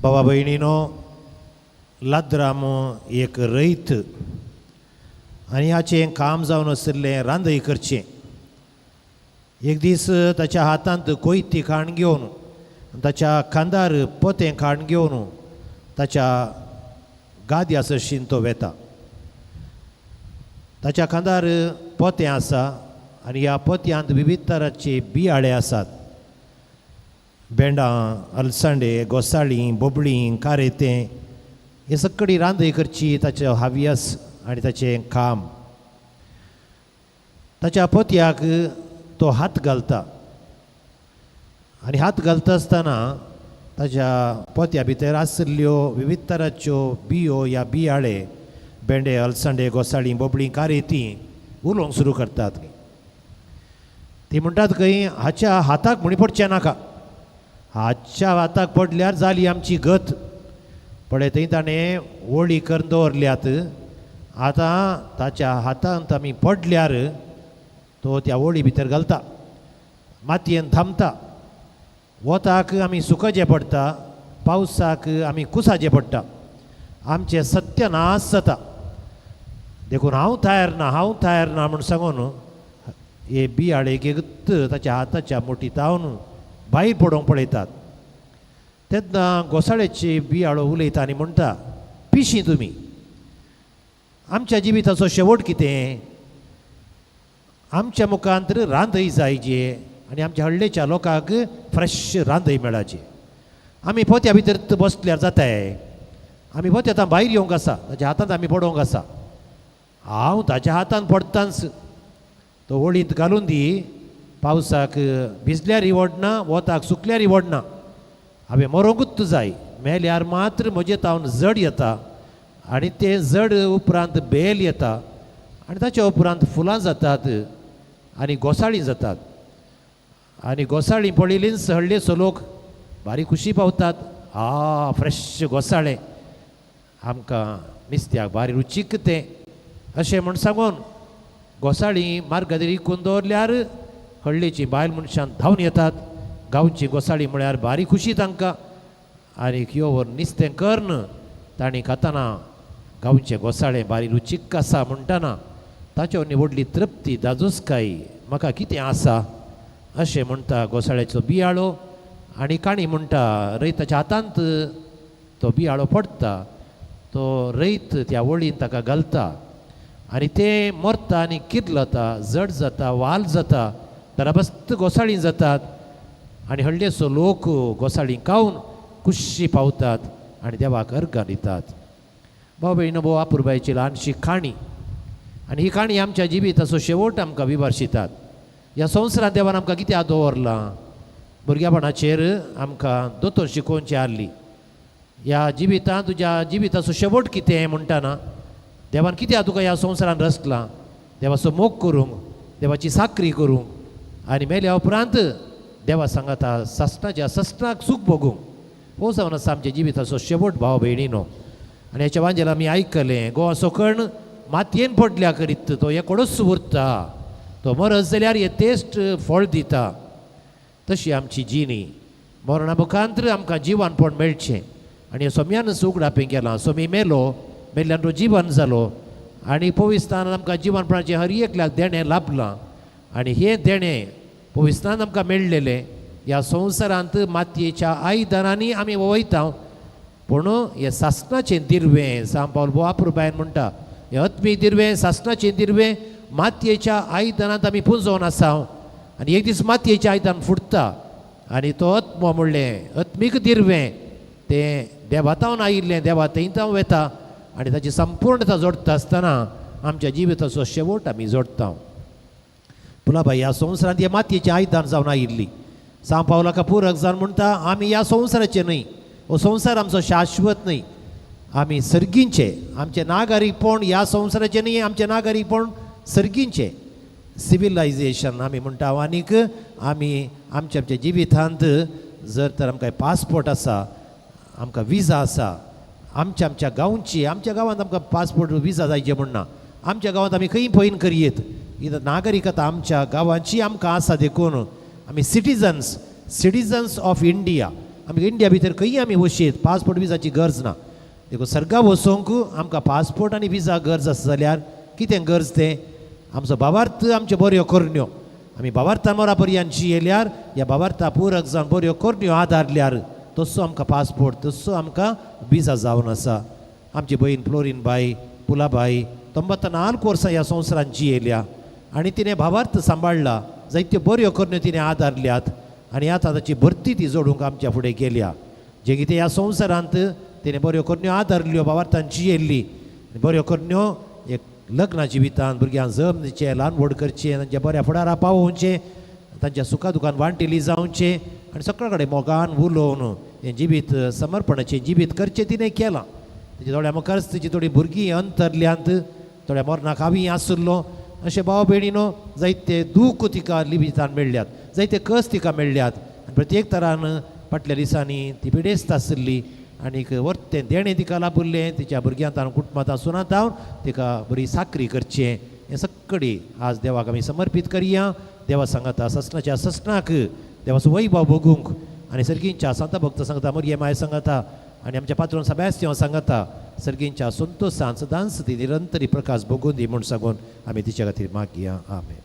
बाबा भयणीनो, लाद्राम एक रयत आनी हाचें काम जावन आशिल्लें रांदय करचें. एक दीस ताच्या हातांत कोयती खाण घेवन, ताच्या खांदार पोतें खाण घेवन ताच्या गाद्या सरशीन तो वेता. ताच्या खांदार पोतें आसा आनी ह्या पोत्यांत विविध तरांचे बियाळे आसात. भेंडां, अलसांडे, घोसाळीं, बोबळीं, कारेतें हे सगळी रांदय करची ताचें हावियास आनी ताचें काम. ताच्या पोतयाक तो हात घालता आनी हात घालता आसतना ताच्या पोत्या भितर आशिल्ल्यो विविध तरांच्यो बियो ह्या बियाळे भेंडे, अलसांडे, घोसाळीं, बोबळीं, कारेतीं उलोवंक सुरू करतात. ती म्हणटात खंय हाच्या हाताक म्हणी पडचें नाका, हाच्या हाताक पडल्यार जाली आमची गत. पळय थंय ताणें वळी करून दवरल्यात, आतां ताच्या हातांत आमी पडल्यार तो त्या वळी भितर घालता, मातयेन थांबता. वताक आमी सुकचें पडटा, पावसाक आमी कुसाचें पडटा, आमचें सत्यनाश जाता. देखून हांव तयार ना, हांव तयार ना म्हूण सांगून हे बियाळे एक ताच्या हाताच्या मुठींत भायर पडोवंक पळयतात. तेन्ना घोसाळ्याची बियाळो उलयता आनी म्हणटा, पिशीं तुमी, आमच्या जिविताचो शेवट कितें? आमच्या मुखांत रांदय जायचे आनी आमच्या हळ्ळेच्या लोकांक फ्रेश रांदय मेळाची. आमी पोत्या भितर बसल्यार जाताय, आमी पोत्या आतां भायर येवंक आसा, ताच्या हातांत आमी पडोवंक आसा. हांव ताच्या हातांत पडटांच तो वळींत घालून दी, पावसाक भिजल्यारय वडना, वताक सुकल्यारय वडना, हांवें मरोंकूच जाय. मेल्यार मात्र म्हजे तावन जड येता आनी तें जड उपरांत बेल येता आनी ताच्या उपरांत फुलां जातात आनी घोसाळीं जातात. आनी घोसाळीं पळयलींच हळ्ळेचो लोक भारी खुशी पावतात. आ फ्रेश घोसाळें आमकां नुस्त्याक भारी रुचीक तें, अशें म्हूण सांगून घोसाळीं मार्गाचेर इकून दवरल्यार हळ्ळेचीं बायल मनशां धांवन येतात. गांवची घोसाळीं म्हळ्यार भारी खुशी तांकां. आनी यो व्हर नुस्तें करून तांणी खाताना गांवचें घोसाळें भारी रुचीक आसा म्हणटाना ताच्यो व्हडली तृप्ती दाजोसकाय म्हाका कितें आसा अशें म्हणटा घोसाळ्याचो बियाळो. आनी काणी म्हणटा रयताच्या हातांत तो बियाळो पडटा, तो रयत त्या वळीन ताका घालता आनी तें मरता आनी किर्लता, जड जाता, वाल जाता, दराबस्त घोसाळीं जातात आनी हळ्ळेचो लोक घोसाळीं खावन खुशी पावतात आनी देवाक अर्गां दितात. भाव भयणीनो, भोव अपुरबायेची ल्हानशी काणी आनी ही काणी आमच्या जिविताचो शेवट आमकां विमर्शितात. ह्या संवसारांत देवान आमकां कित्याक दवरलां? भुरग्यापणाचेर आमकां दोतोर शिकोवची आहली. ह्या जिवितांत तुज्या जिविताचो शेवट कितें म्हणटाना देवान कित्याक तुका ह्या संवसारान रचलां, देवाचो मोग करूंक, देवाची साकरी करूंक आनी मेल्या उपरांत देवा सांगाता सासणाच्या ससणाक सूख भोगूंक. हो जावन आसा आमच्या जिविताचो शेवट भाव भयणीनो. आनी ह्याच्या वांजेल आमी आयकलें, गोवा सोकण मातयेन पडल्या करीत तो एकोडोच उरता, तो मरत जाल्यार हे तेस्ट फळ दिता. तशी आमची जिणी मरणा मुखांतर आमकां जिवानपण मेळचें. आनी सोम्यान उगडापें केलां, सोमी मेलो, मेल्ल्यान तो जिवन जालो आनी पविस्तान आमकां जिवनपणाचें हर एकल्याक देणें लाभलां. आनी हें देणें पविस्तान आमकां मेळ्ळेलें ह्या संवसारांत मातयेच्या आयदनांनी आमी वयता. पूण हें सासणाचें दिर्वें, सांव पावल भोव अप्रुपायन म्हणटा, हें आत्मीक दिर्वें, सासणाचें दिर्वें मातयेच्या आयदनांत आमी पुंजोवन आसा. आनी एक दीस मातयेचें आयदन फुटता आनी तो आत्मो म्हणलें आत्मीक दिर्वें तें देवातावन आयिल्लें, देवा थंयतावन वता आनी ताची संपूर्णता जोडटा आसतना आमच्या जिविताचो शेवट आमी जोडटा. पुलाबाई ह्या संवसारांत हे मातयेचें आयदन जावन आयिल्ली. सांव पावलाका पुरक जावन म्हणटा, आमी ह्या संवसाराचे न्हय, हो संवसार आमचो शाश्वत न्हय, आमी सर्गींचे. आमचें नागरीकपण ह्या संवसाराचें न्हय, आमचें नागरीकपण सर्गींचें. सिविलायजेशन आमी म्हणटा. आनीक आमी आमच्या आमच्या जिवितांत जर तर आमकां पासपोर्ट आसा, आमकां विजा आसा, आमच्या आमच्या गांवची, आमच्या गांवांत आमकां पासपोर्ट विजा जायचे म्हण ना, आमच्या गांवांत आमी खंय पयन करयेत, इथं नागरिकता आमच्या गांवांची आमकां आसा. देखून आमी सिटीजन्स, सिटीजन्स ऑफ इंडिया. आमी इंडिया भितर खंय आमी वशीत, पासपोर्ट विजाची गरज ना. देखून सर्गा वचोंक आमकां पासपोर्ट आनी विजा गरज आसा जाल्यार कितें गरज तें आमचो भावार्थ, आमच्यो बऱ्यो करण्यो. आमी भावार्थान मोरा पर्यंत जियेल्यार, ह्या भावार्था पुरक जावन बऱ्यो करण्यो आदारल्यार तसो आमकां पासपोर्ट, तसो आमकां विजा जावन आसा. आमची भयण फ्लोरीन बाय, पुलाबाई 94 वर्सां ह्या संवसारान जियेल्या आनी तिणें भावार्थ सांबाळ्ळा, जायत्यो बऱ्यो करण्यो तिणें आदारल्यात आनी आतां ताची भरती ती जोडूंक आमच्या फुडें गेल्या. जें कितें ह्या संवसारांत तिणें बऱ्यो करण्यो आदारल्यो, भावार्थान जियेल्ली, बऱ्यो करण्यो एक लग्ना जिवितांत भुरग्यांक जम दिवचें, ल्हान व्हड करचें, तांच्या बऱ्या फुडारा पावोवचें, तांच्या सुखा दुखान वांटेली जावचें आनी सगळे कडेन मोगान उलोवन हें जिवीत समर्पणाचें जिवीत करचें तिणें केलां. तेच्या दोळ्या मुखारच तिची थोडीं भुरगीं अंतरल्यांत, थोड्या मरणाक हांवी आसलो. अशें भाव भयणीनो जायते दूख तिका लिबितान मेळ्ळ्यात, जायते कस तिका मेळ्ळ्यात आनी प्रत्येक तरान फाटल्या दिसांनी ती पिडेस्त आसली आनीक वर्तें देणें तिका लाभिल्लें. तिच्या भुरग्यांत कुटुंबांत सुनांत तिका बरी साकरी करचें हें सगळी आज देवाक आमी समर्पीत करया. देवा सांगाता ससनाच्या ससनाक देवाचो वैभव भोगूंक आनी सर्गींच्या सांता भक्त सांगता, मोरये माय सांगता आनी आमच्या पात्रोन सब्यास्त्यांव सांगता, सर्गींच्या संतोशान सदांच ती निरंतरी प्रकाश भोगून दी म्हूण सांगून आमी तिच्या खातीर मागया. आमेन.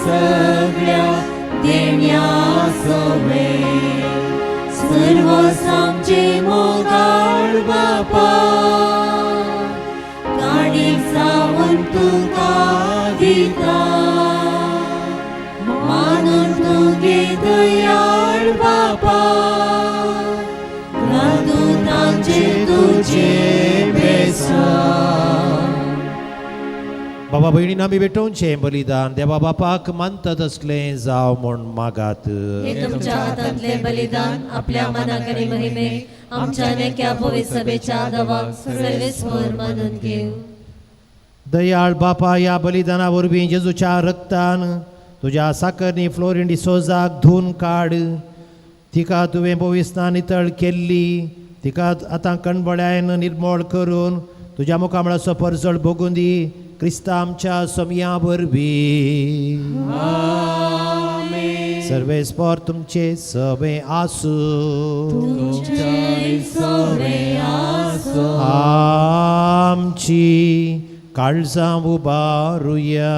सगळ्या देण्या सवे सर्व सामचे मोगाळ बापा, काणीक सावन तुका दिता, मानून तुगे दयाळ बापा, तांचे तुजे बेसां. बाबा भयणीन आमी भेटोवचें बलिदान देवा बापाक मानतात असलें जावं म्हूण मागात. हे तुमच्या हातांतलें बलिदान आपल्या मनाक आनी महिमेक आमच्या नेक्या पवित्र सभेच्या दवाक सर्वेस्पर मानून घेवं. दयाळ बापा, ह्या बलिदाना वरवीं जेजूच्या रक्तान तुज्या साकरनी फ्लोरिन डिसोजाक धुवन काड. तिका तुवें पविस्तान नितळ केल्ली, तिका आतां कणबळ्यान निर्मोळ करून तुज्या मुखामळाचो परजळ भोगून दी. क्रिस्ता आमच्या सोमया वरवीं. सर्वेस्पर तुमचे सवे आसूं. आमची काळजां उबारुया.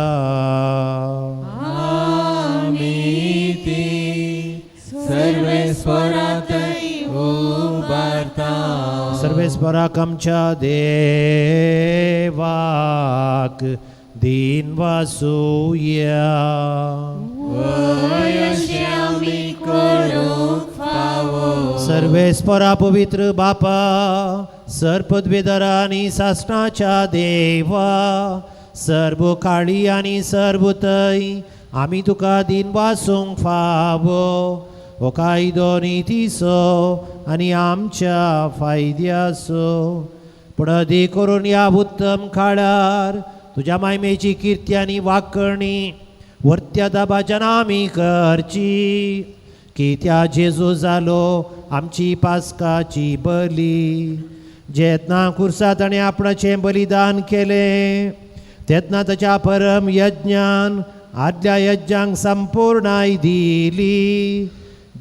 सर्वेस्परातय उबारता. सर्वेस्पराक आमच्या देवाक दीन वासुया. अशें आमी करूंक फावो. सर्वेस्परा पवित्र बापा, सर्पद्वेदरा आनी सासणाच्या देवा, सर्व काळी आनी सर्व तय आमी तुका दीन वासूंक फावो. हो कायदो नितीचो आनी आमच्या फायद्याचो, पूण अदीक करून ह्या उत्तम काळार तुज्या मायमेची किर्ती आनी वाकणी वर्त्या दाबाच्यान आमी करची, की त्या जेजू जालो आमची पास्काची बली. जेतना खुर्सा ताणें आपणाचें बलिदान केलें तेन्ना ताच्या परम यज्ञान आदल्या यज्ञांक संपूर्णाय दिली.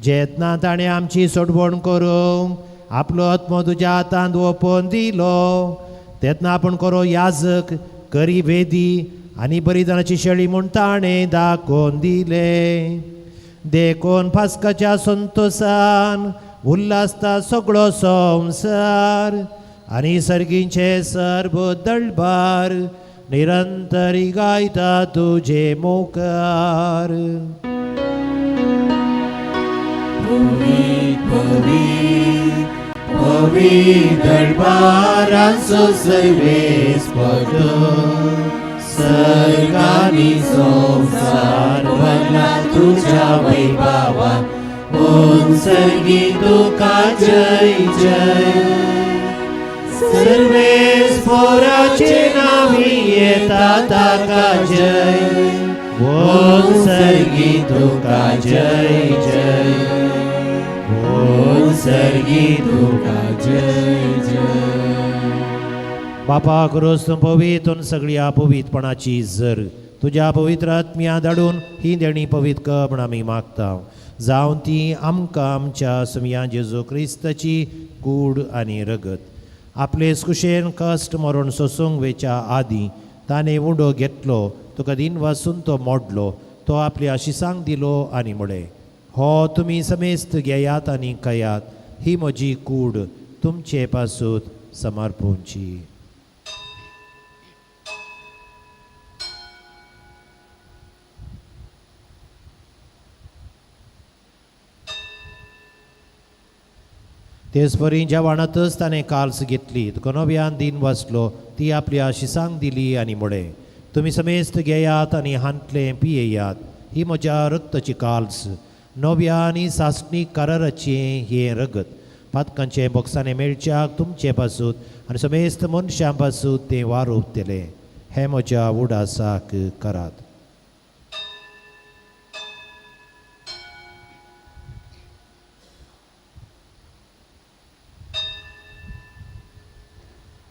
जेतना ताणें आमची सोडवण करूंक आपलो आत्मो तुज्या हातांत ओपोवन दिलो तेन्ना आपूण करो याजक करी वेदी आनी बलिदानाची शेळी म्हूण ताणें दाखोवन दिलें. देखून पास्काच्या संतोसान उल्हासता सगळो संवसार आनी सर्गींचे सर्व दळबार निरंतरी गायता तुजे मुखार. पवित्र सर्वेस्पर सर्गानी संवसार भरला तुज्या वैभवान. सर्गी तुका जय जय. सर्वेस्पराचे नांवी येता ताका जय. सर्गी तुका जय जय. सर्गी तुका जय जय. बापा क्रोस तूं पवित्र सगळ्या पवित्रपणाची जर तुज्या पवित्र आत्म्या धाडून ही देणी पवित्र कर म्हूण आमी मागता. जावन ती आमकां आमच्या सुमया जेजू क्रिस्ताची कूड आनी रगत आपले कुशेन कश्ट मरण सोसूंक वेच्या आदीं ताणें उंडो घेतलो, तुका दिन वासून तो मोडलो, तो आपल्या आशिसांक दिलो आनी म्हळें, हो तुमी समेस्त घेयात आनी खायात, ही म्हजी कूड तुमचे पासून समर्पूंची. तेच परी जेवणातच ताणें काल्स घेतली, तुका नव्यान दिन वाचलो, ती आपल्या आशिसांक दिली आनी म्हळें, तुमी समेस्त घेयात आनी हांतलें पियेयात, ही म्हज्या रक्ताची काल्स, नव्या आनी सासणीक कराराचें हें रगत, पातकांचें बोक्सांनी मेळच्याक तुमचे पासून आनी समेस्त मनशां पासून तें वारोवतलें. हें म्हज्या उडासाक करात.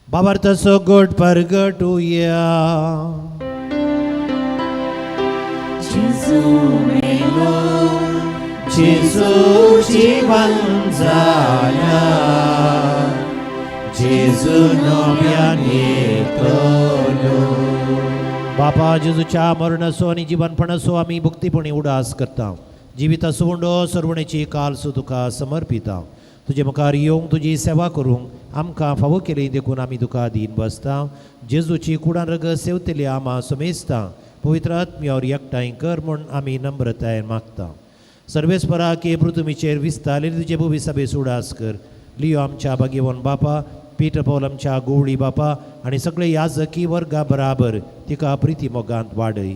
बाबर तसो गोड परगटुया. जेजू मेलो, जेजू जिवन जाला, जेजू नव्यान येतलो. बापा जेजूच्या मरणाचो आनी जिवनपणाचो आमी भक्तीपणी उडास करता. जिविताचो उंडो सर्वणेची कालसो तुका समर्पिता. तुजे मुखार येवंक तुजी सेवा करूंक आमकां फावो केली देखून आमी तुका दीन बसता. जेजूची कुडान रगत सेवतली आमा समेस्ता पवित्र आत्म्यावर एकठांय कर म्हूण आमी नम्रतायेन मागता. सर्वेस्परा के पृथ्वीचेर विस्तारलेली तुजे भुवी सभेस उडास कर. लियो आमच्या भाग्यवन बापा, पीटर पौल आमच्या गोवळी बापा आनी सगळे याजकी वर्गा बराबर तिका प्रिती मोगांत वाडय.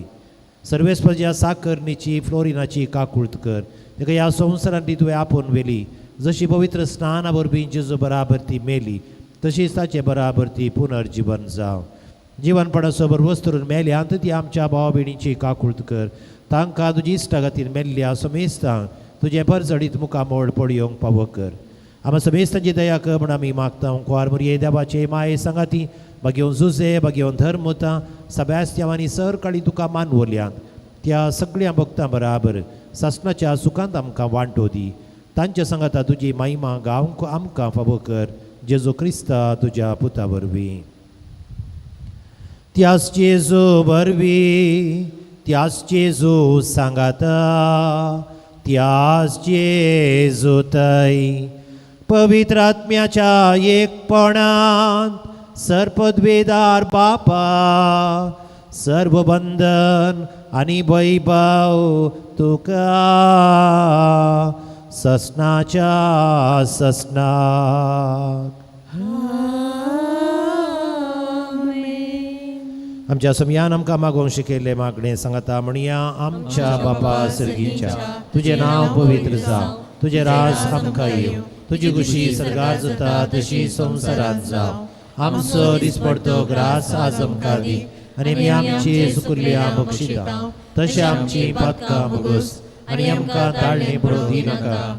सर्वेस्परच्या साकरणीची फ्लोरिनाची काकूळत कर. तिका ह्या संवसारांत ती तुवें आपोवन व्हेली, जशी पवित्र स्नाना वरवीं जेजू बराबर ती मेली तशीच ताचे बराबर ती पुनर्जिवन जावं. जिवनपणाचो बरवस्तरून मेल्यांत ती आमच्या भाव भयणीची काकूळत कर. तांकां तुजी इश्टागतीन मेल्ल्या समेस्तांक तुजें परजडीत मुखामोळ पळोवंक पावो कर. आमा समेस्तांची दया कर म्हूण आमी मागता. कुवार मुरये देवाचे माये सांगाती बागेवन जुजे, बागेवन धर्मता, सब्यास्त्याव आनी सरकाळी तुका मानवल्यांत त्या सगळ्या भक्तां बराबर सासणाच्या सुखांत आमकां वांटो दी. तांच्या सांगाता तुजी महिमा गावंक आमकां फावो कर, जेजू क्रिस्ता तुज्या पुता वरवीं. त्याच जेजू वरवीं, त्याच जेजू सांगाता, त्याच जेजू तय पवित्र आत्म्याच्या एकपणांत सर्पद्वेदार बापा सर्व बंधन आनी वैभव तुका ससनाच्या ससनाक. आमच्या समयान आमकां मागोवंक शिकयल्लें मागणें सांगाता म्हणया. आमच्या बापा सर्गीच्या, तुजें नांव पवित्र जावं, तुजें राज आमकां येवं, तुजी खुशी सर्गार जाता तशी संवसारांत जावं. आमचो दिसपडतो ग्रास आज आमकां दी आनी आमी आमची सुकुल्ल्या बक्षिता तशें आमची पातकां भोगोस आनी आमकां ताळणे पडोवं दी नाका.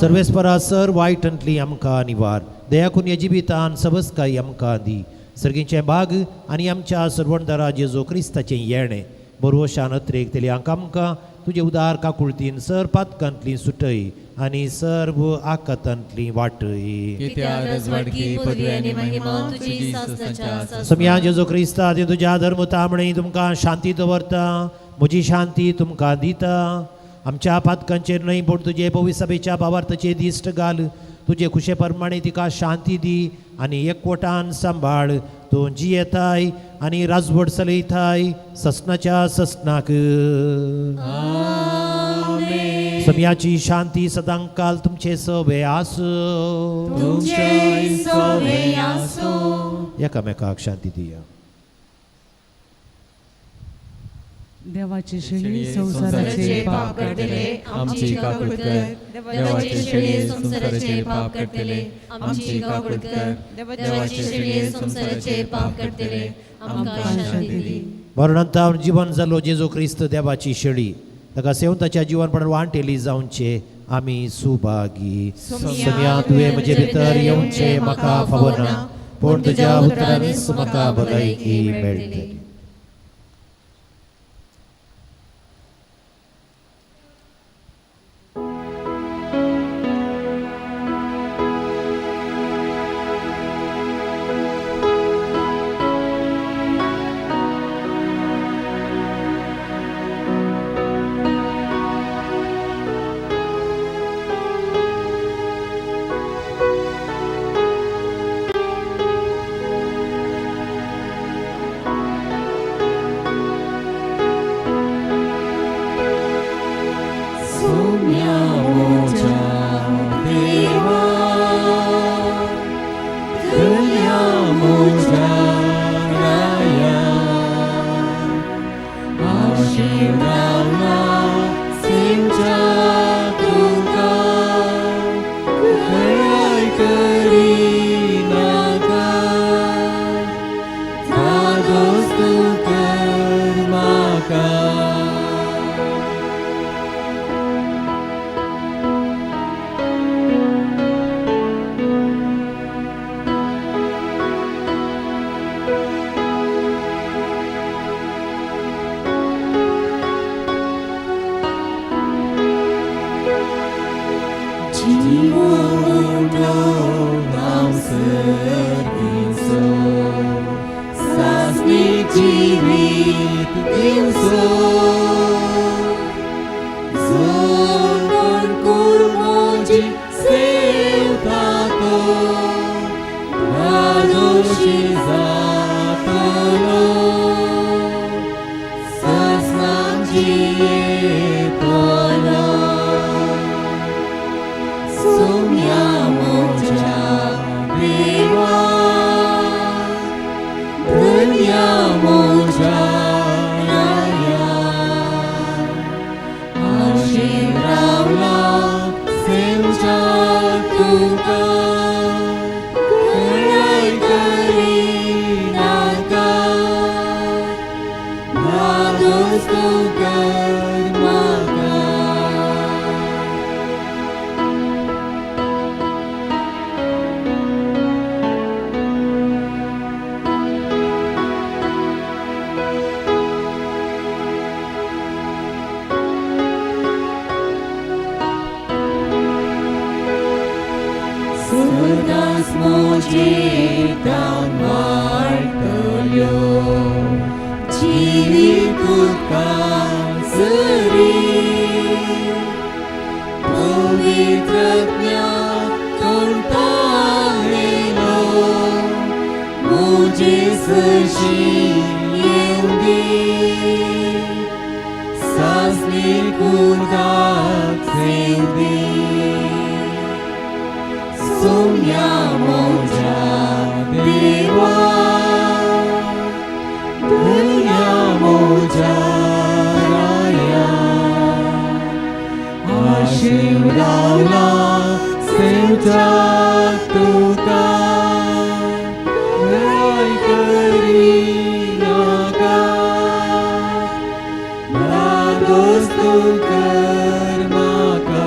सर्वेस्परा सर वायटांतली आमकां निवार, दया करून ह्या जिवितान सबसकाय आमकां दी. सर्गीचें भाग आनी आमच्या सर्वणदारा जेजू क्रिस्ताचें येणें बरोवशान अत्रेक तेली आमकां तुजे उदार काकुळतीन सर पातकांतली सुटय आनी सर्व आकातांतली वाटय. समया जेजू क्रिस्ता ती तुज्या धर्म तामणे तुमकां शांती दवरता, म्हजी शांती तुमकां दिता. आमच्या पातकांचेर न्हय पूण तुजे पवित्र सभेच्या भावार्थाचे दिश्ट घाल, तुजे खुशे प्रमाणे तिका शांती दी आनी एकवटान सांबाळ. तूं जियेताय आनी राजवट चलयताय ससनाच्या ससनाक. समयाची शांती सदांकाल तुमचे सवे आसूं. एकामेकाक शांती दिया. देवाचे शेळी संवसाराचे पाप काडटले, आमची काकूट कर. देवाचे शेळये संवसाराचे पाप काडटले, आमची काकूट कर. देवाचे शेळये संवसाराचे पाप काडटले, आमकां शांती दी. मरणांत जिवन जालो जेजू क्रिस्त देवाची शेळी, ताका सेवंताच्या जिवनपणान वांटेली जावचे आमी सुभागी. समया तुवें म्हजे भितर येवचें म्हाका फावना, पूण तुज्या उतरांनीच म्हाका भलायकी मेळटली. जिवितान वाडटल्यो जिवीत उदका सरी पवित्रज्ञा कोणतालेलो मुझे सरशी येवंदी सासनी कुर्दाक सेवदी सोम्या मोजा देवा धन्या मोजा राया आशीव रावला सेवचा तुका राय करी नाका धादोस तूं कर म्हाका.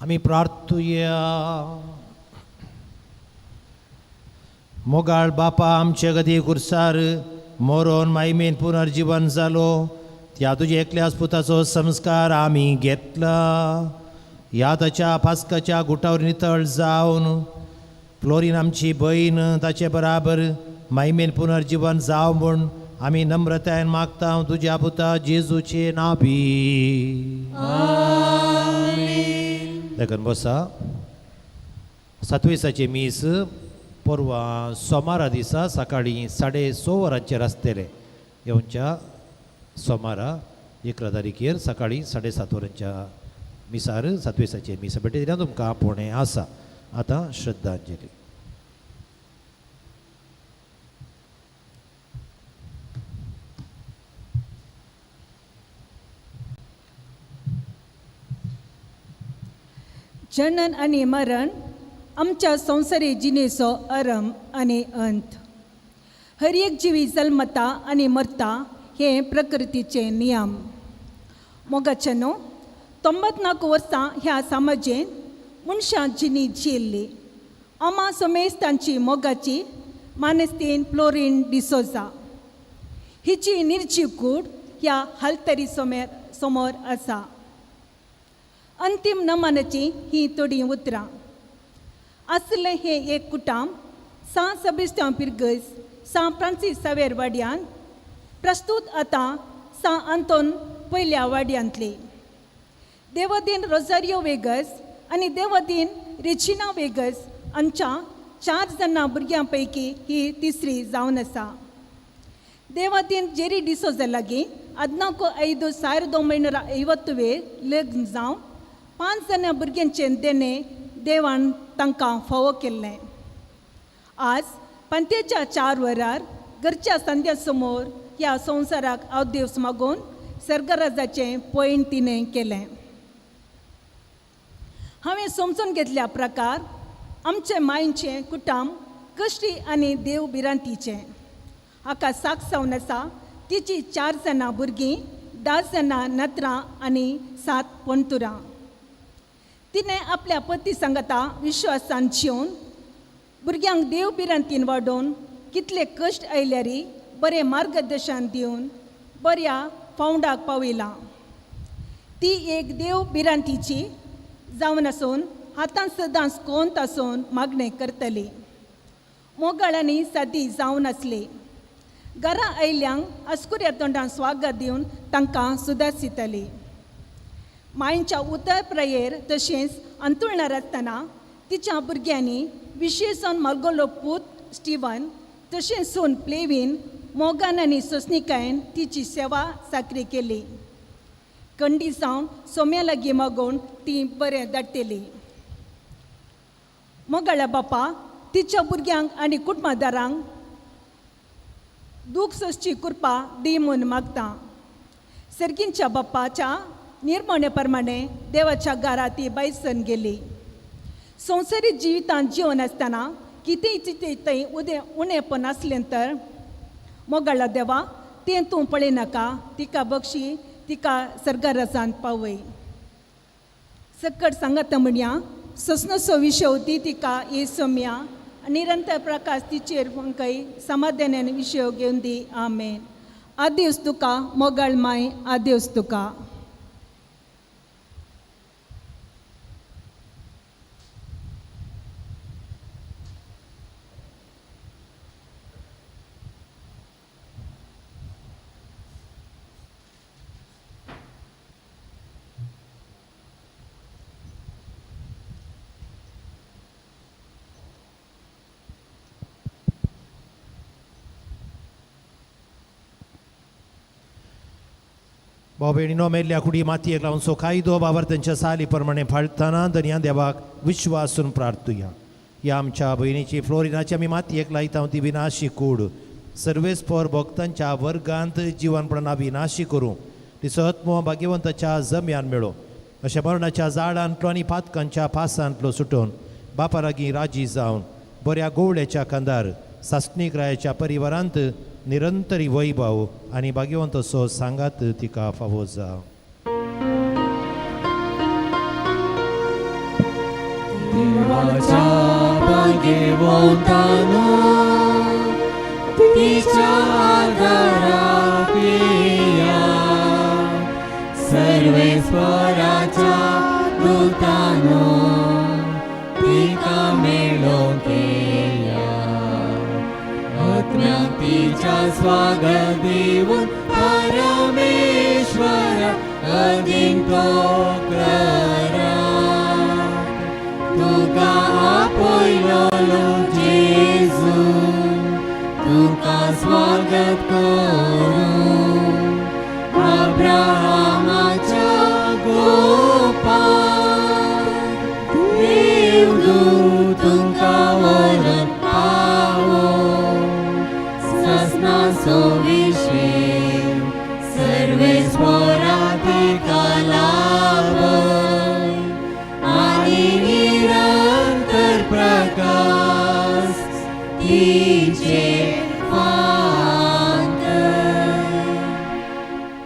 आमी प्रार्थुया. मोगाळ बापा आमचे गदी कुर्सार मोरोन मायमेन पुनर्जीवन जालो त्या तुज्या एकल्याच पुताचो संस्कार आमी घेतला. ह्या ताच्या पास्काच्या गुटावर नितळ जावन फ्लोरीन आमची बयन ताचे बराबर मायमेन पुनर्जीवन जावं म्हूण आमी नम्रतायेन मागता तुज्या पुता जेजूचे नाबी. देखून बसा. सातवेसाचे मीस परवा सोमारा दिसा सकाळीं 6:30 वरांचेर आसतलें. येवच्या सोमारा 11 तारखेर सकाळीं 7:30 वरांच्या मिसार सातवेसाचे मीस भेटयतना तुमकां आपोवणें आसा. आतां श्रद्धांजली. जनन आनी मरण आमच्या संवसारी जिणेचो आरंभ आनी अंत. हर एक जिवी जल्मता आनी मरता हे प्रकृतीचे नियम. मोगाचे न्हू 94 वर्सां ह्या समाजेंत मनशां जिणी जियेल्ली. आमा समेज तांची मोगाची मानस्तीन फ्लोरीन डिसोजा हिची निर्जीव कूड ह्या हालतरी समोर आसा. अंतीम नमनाची ही थोडीं उतरां. आसलें हें एक कुटाम सां सेबास्तियांव पिर्गज सां फ्रांसीस सावेर वाड्यान प्रस्तूत आतां सां आंतोन पयल्या वाड्यांतली. देवदीन रोजारियो वेगस आनी देवदीन रेजिना वेगस हांच्या 4 जाणां भुरग्यां पैकी ही तिसरी जावन आसा. देवदीन जेरी डिसोजा लागीं 14/5/1950 लग्न जावन 5 जाणां भुरग्यांचें देणें देवान तांकां फावो केल्लें. आज पंतेच्या 4 वरार घरच्या संध्या समोर ह्या संवसाराक आवदेवस मागून सर्गराजाचें पयण तिणें केलें. हांवें समजून घेतल्या प्रकार आमचे मायचें कुटाम कश्टी आनी देव भिरांतीचें. हाका साक्ष जावन आसा तिची 4 जाणां भुरगीं, 10 जाणां नातरां आनी 7 पणतुरां. तिणें आपल्या पती सांगता विश्वासान जिवन भुरग्यांक देव भिरांतीन वाडोवन कितले कश्ट आयल्यारी बरें मार्गदर्शन दिवन बऱ्या फावंडाक पावयलां. ती एक देव भिरांतीची जावन आसून हातान सदांच कोंत आसून मागणें करतली. मोगाळ आनी सादी जावन आसली. घरा आयल्यांक अस्कुऱ्या तोंडान स्वागत दिवन तांकां सुदारसितली. मांयच्या उतर प्रयेर तशेंच अंतुळणार आसतना तिच्या भुरग्यांनी विशेषण मलगोलो पूत स्टिवन तशेंच सून प्लेवीन मोगान आनी सोंसणिकायेन तिची सेवा साकरी केली. कंडी जावन सोम्या लागीं मागोवन ती बरें धाडटली. मोगाळ्या बापा तिच्या भुरग्यांक आनी कुटुंबादारांक दूख सोंसची कृपा दी म्हूण मागता. सर्गींच्या बापाच्या निर्मणे प्रमाणे देवाच्या घरा ती बायसन गेली. संवसारीक जिवितांत जिवन आसतना कितेंय चितें थंय उदे उणेपण आसलें तर मोगाळा देवा तें तूं पळयनाका, तिका बक्षी, तिका सर्गाराजान पावय. सकट सांगाता म्हणया ससनसो विशय ती तिका ये सोम्या निरंतर प्रकाश तिचेर पंकय समाधानान विशय घेवन दी. आमेन. आदेस तुका मोगाळ माय, आदेस तुका. भाव भयणीनो, मेल्ल्या कुडी मातयेक लावन सो कायदो बाबर तांच्या साली प्रमाणे फाळतना दर्या देवाक विश्वासून प्रार्थुया. ह्या आमच्या भयणीची फ्लोरिनाची आमी मातयेक लायता ती विनाशी कूड सर्वेस्पोर भक्तांच्या वर्गांत जिवनपणां विनाशी करूं. तिचो आत्मो भाग्यवंताच्या जम्यान मेळो. अशें मरणाच्या झाडांतलो आनी पातकांच्या पासांतलो सुटून बापा लागीं राजी जावन बऱ्या गोवळ्याच्या खांदार सासणीक रायाच्या परिवारांत निरंतरी वैभव आनी भाग्यवंत असो सांगात तिका फावो जावं. देवाच्या भाग्यवंतानो तिच्या आदाराक येया, सर्वेस्पराच्या दुतानो तिका मेळोवंक येया. आत्म्याक तिच्या स्वागत दिवन परमेश्वर अदीक तो करा. तुका आपयलोलो जेजू तुका स्वागत करूं. अब्राहामाच्या गोपान देवदूत तुमकां व्हरून पावो. ससनाचो विशेव सर्वेस्परा तिका लाभय आनी निरंतर प्रकाश तिचे फांतय.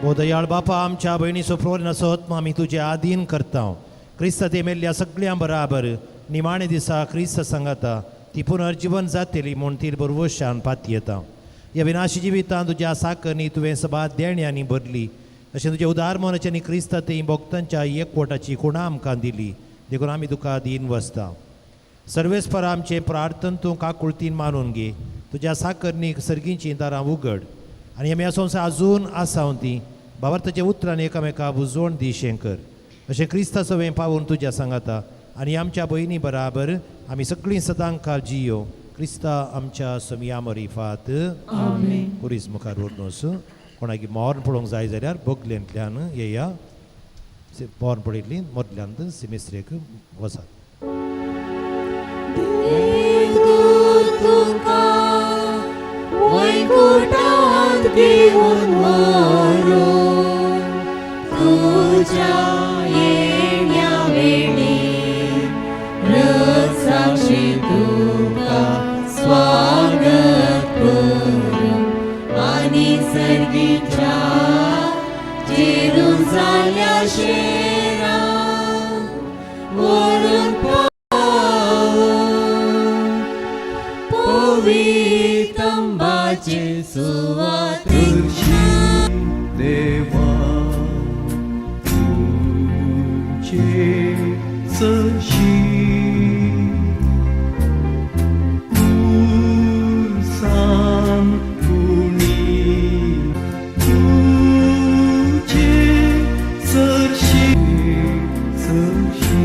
ओ दयाळ बापा, आमच्या भयणीचो फ्लोरिनाचो आत्मा आमी तुजे आदीन करता. क्रिस्त ते मेल्ल्या सगळ्यां बराबर निमाणे दिसा क्रिस्त सांगाता ती पुनर्जीवन जातली म्हूण ती बरवशान पातयेता. ह्या विनाशी जिवितांत तुज्या साकरनी तुवें सभा देण्यांनी भरली. अशें तुज्या उदार मनाच्या आनी क्रिस्त ते भक्तांच्या एकवटाची खुणा आमकां दिली. देखून आमी तुका दीन वसता. सर्वेस्परा आमचें प्रार्थन तूं काकुळतीन मानून घे. तुज्या साकरणीक सर्गींचीं दारां उगड आनी आमी संवसार अजून आसा ती भावार्थाच्या उतरान एकामेका बुजवण दी शें कर. अशें क्रिस्ता सवें पावून तुज्या सांगाता आनी आमच्या भयणी बराबर आमी सगळीं सदांकाळ जियो. क्रिस्ता आमच्या समिया मरिफात. आमेन. पुरीस मुखार व्हरून कोणाकी मोर्न पळोवंक जाय जाल्यार बगलेंतल्यान येया. मोर्न पळयतली मदल्यान सिमेस्त्रेक वचात. देवदूत तुका वैकुंठांत घेवन व्हरूं. तुज्या येण्या वेळी रसाक्षी तुका स्वागत करूं. आनी सर्गीच्या जेरुजाल्या शेरां व्हरून पावो. पवितंबाचे सुवात तुझी चशी तूं सांग कोणी तुजे सरशी चशी.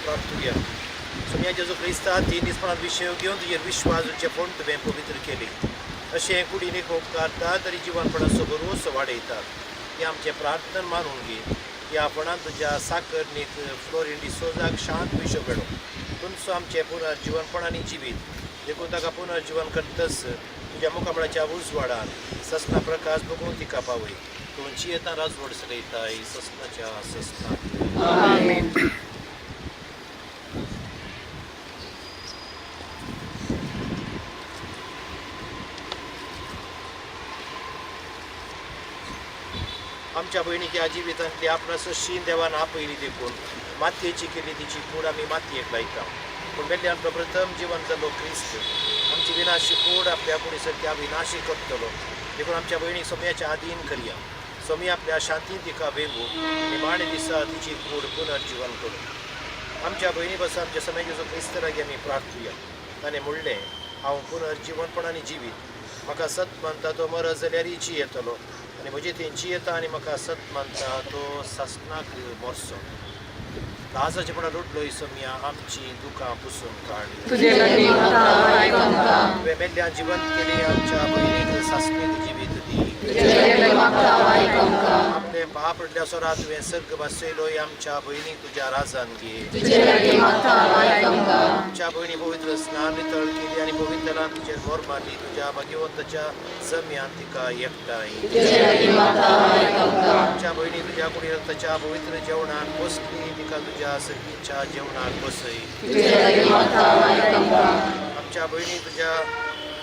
प्रार्थुया. सोमया जेजू क्रिस्ता 3 दिसपणांत विशय घेवन तुजेर विश्वास तुजें फोण तुवें पवित्र केली अशें कुडीन उपकारता तरी जिवनपणाचो भरवंसो वाडयता. हें आमचें प्रार्थना मानून घे. ह्या फणान तुज्या साकरणीक फ्लोरिन डिसोजाक शांत विशय मेळो. तुमचो आमचें पुनर्जिवनपण आनी जिवीत देखून ताका पुनर्जिवन करतच तुज्या मुखामळाच्या उजवाडान ससना प्रकाश बघून तिका पावय. तुमची येता राजवड चलयताय ससनाच्या ससना. आमच्या भयणीक ह्या जिवितांतली आपणा शीन देवान आपयली देखून मातयेची केली तिची कूड आमी मातयेक लायता. पूण मेल्ल्यान प्रथम जिवन जालो क्रिस्त आमची विनाशी कूड आपल्या कुडी सारकी विनाशी करतलो. देखून आमच्या भयणीक सोम्याच्या आदीन करया. सोमी आपल्या शांतीन तिका वेगू निमाणे दिसा तिची कूड पुनर्जिवन करूं. आमच्या भयणी पासून आमच्या समय जेजू क्रिस्त लागीं आमी प्रार्थुया. ताणें म्हणलें, हांव पुनर्जिवनपण आनी जिवीत. म्हाका सत मानता तो मरत जाल्यारय जियेतलो आनी म्हजे थंय जियेता आनी म्हाका सत मानता तो सासणाक मरचो. राजाचेपणा रडलो सोमया आमची दुकां पुसून काड. तुवें मेल्ल्यान जिवंत केली आमच्या भयणीक सासणीक जिवीत दी. आपलें पाप रडल्या सोरा तुवें सर्ग भासयलो आमच्या भयणीक तुज्या राजान घे. आमच्या भयणी पवित्र स्नान नितळ केली आनी पवित्रलान तुजेर मोर मारली. तुज्या भाग्यवंताच्या जम्यान तिका एकठांय. आमच्या भयणी तुज्या कुडी रक्ताच्या पवित्र जेवणान बसली तिका तुज्या सर्गीच्या जेवणान बसय. आमच्या भयणी तुज्या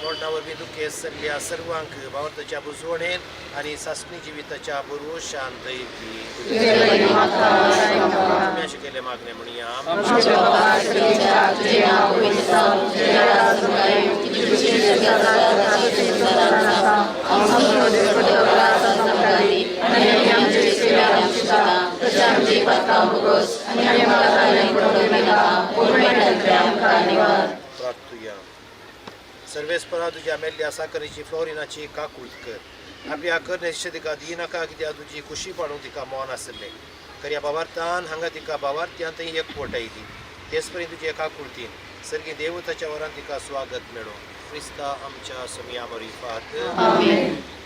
मरणा वरवीं दुखेस्त सगल्या सर्वांक भावार्थाच्या बुजवणेन आनी सासणी जिविताच्या भरवशान दयती. तुमी अशें केलें मागणें म्हणया. प्रार्थुया. सर्वेस्परा तुज्या मेल्ल्या साकरीची फ्लोरिनाची काकूळत कर. आपल्या करण्याचे तिका दिनाका कित्याक तुजी खुशी पाडूंक तिका मन आसलें. खऱ्या बाबार्थान हांगा तिका बाबार्थ्यान थंय एकवट आयली. तेच परी तुजे काकुळतीन सर्गी देवताच्या वरान तिका स्वागत मेळो. क्रिस्ता आमच्या सोमया मरिफात.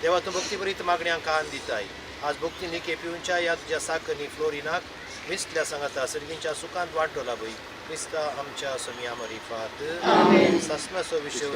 देवा तूं भक्तीभरीत मागण्यांक कान दिताय. आज भक्ती निके पिवच्या ह्या तुज्या साकरनी फ्लोरिनाक विसल्या सांगाता सर्गींच्या सुखांत वांटो लाभय. क्रिस्ता आमच्या सोमया मरिफात. सासणाचो विशय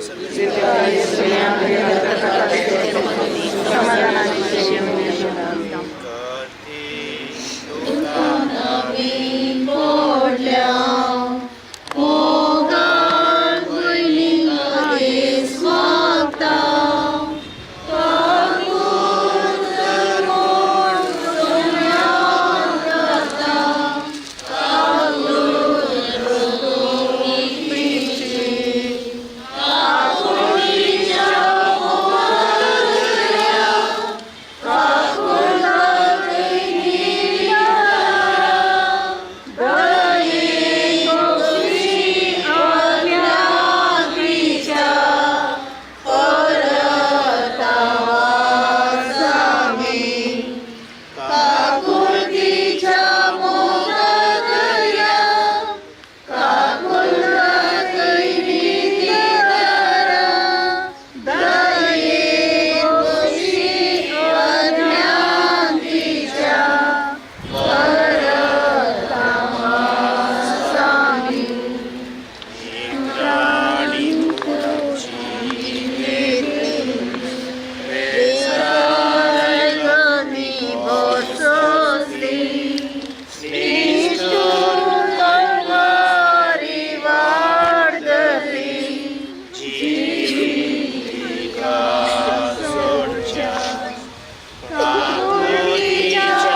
काकुतीच्या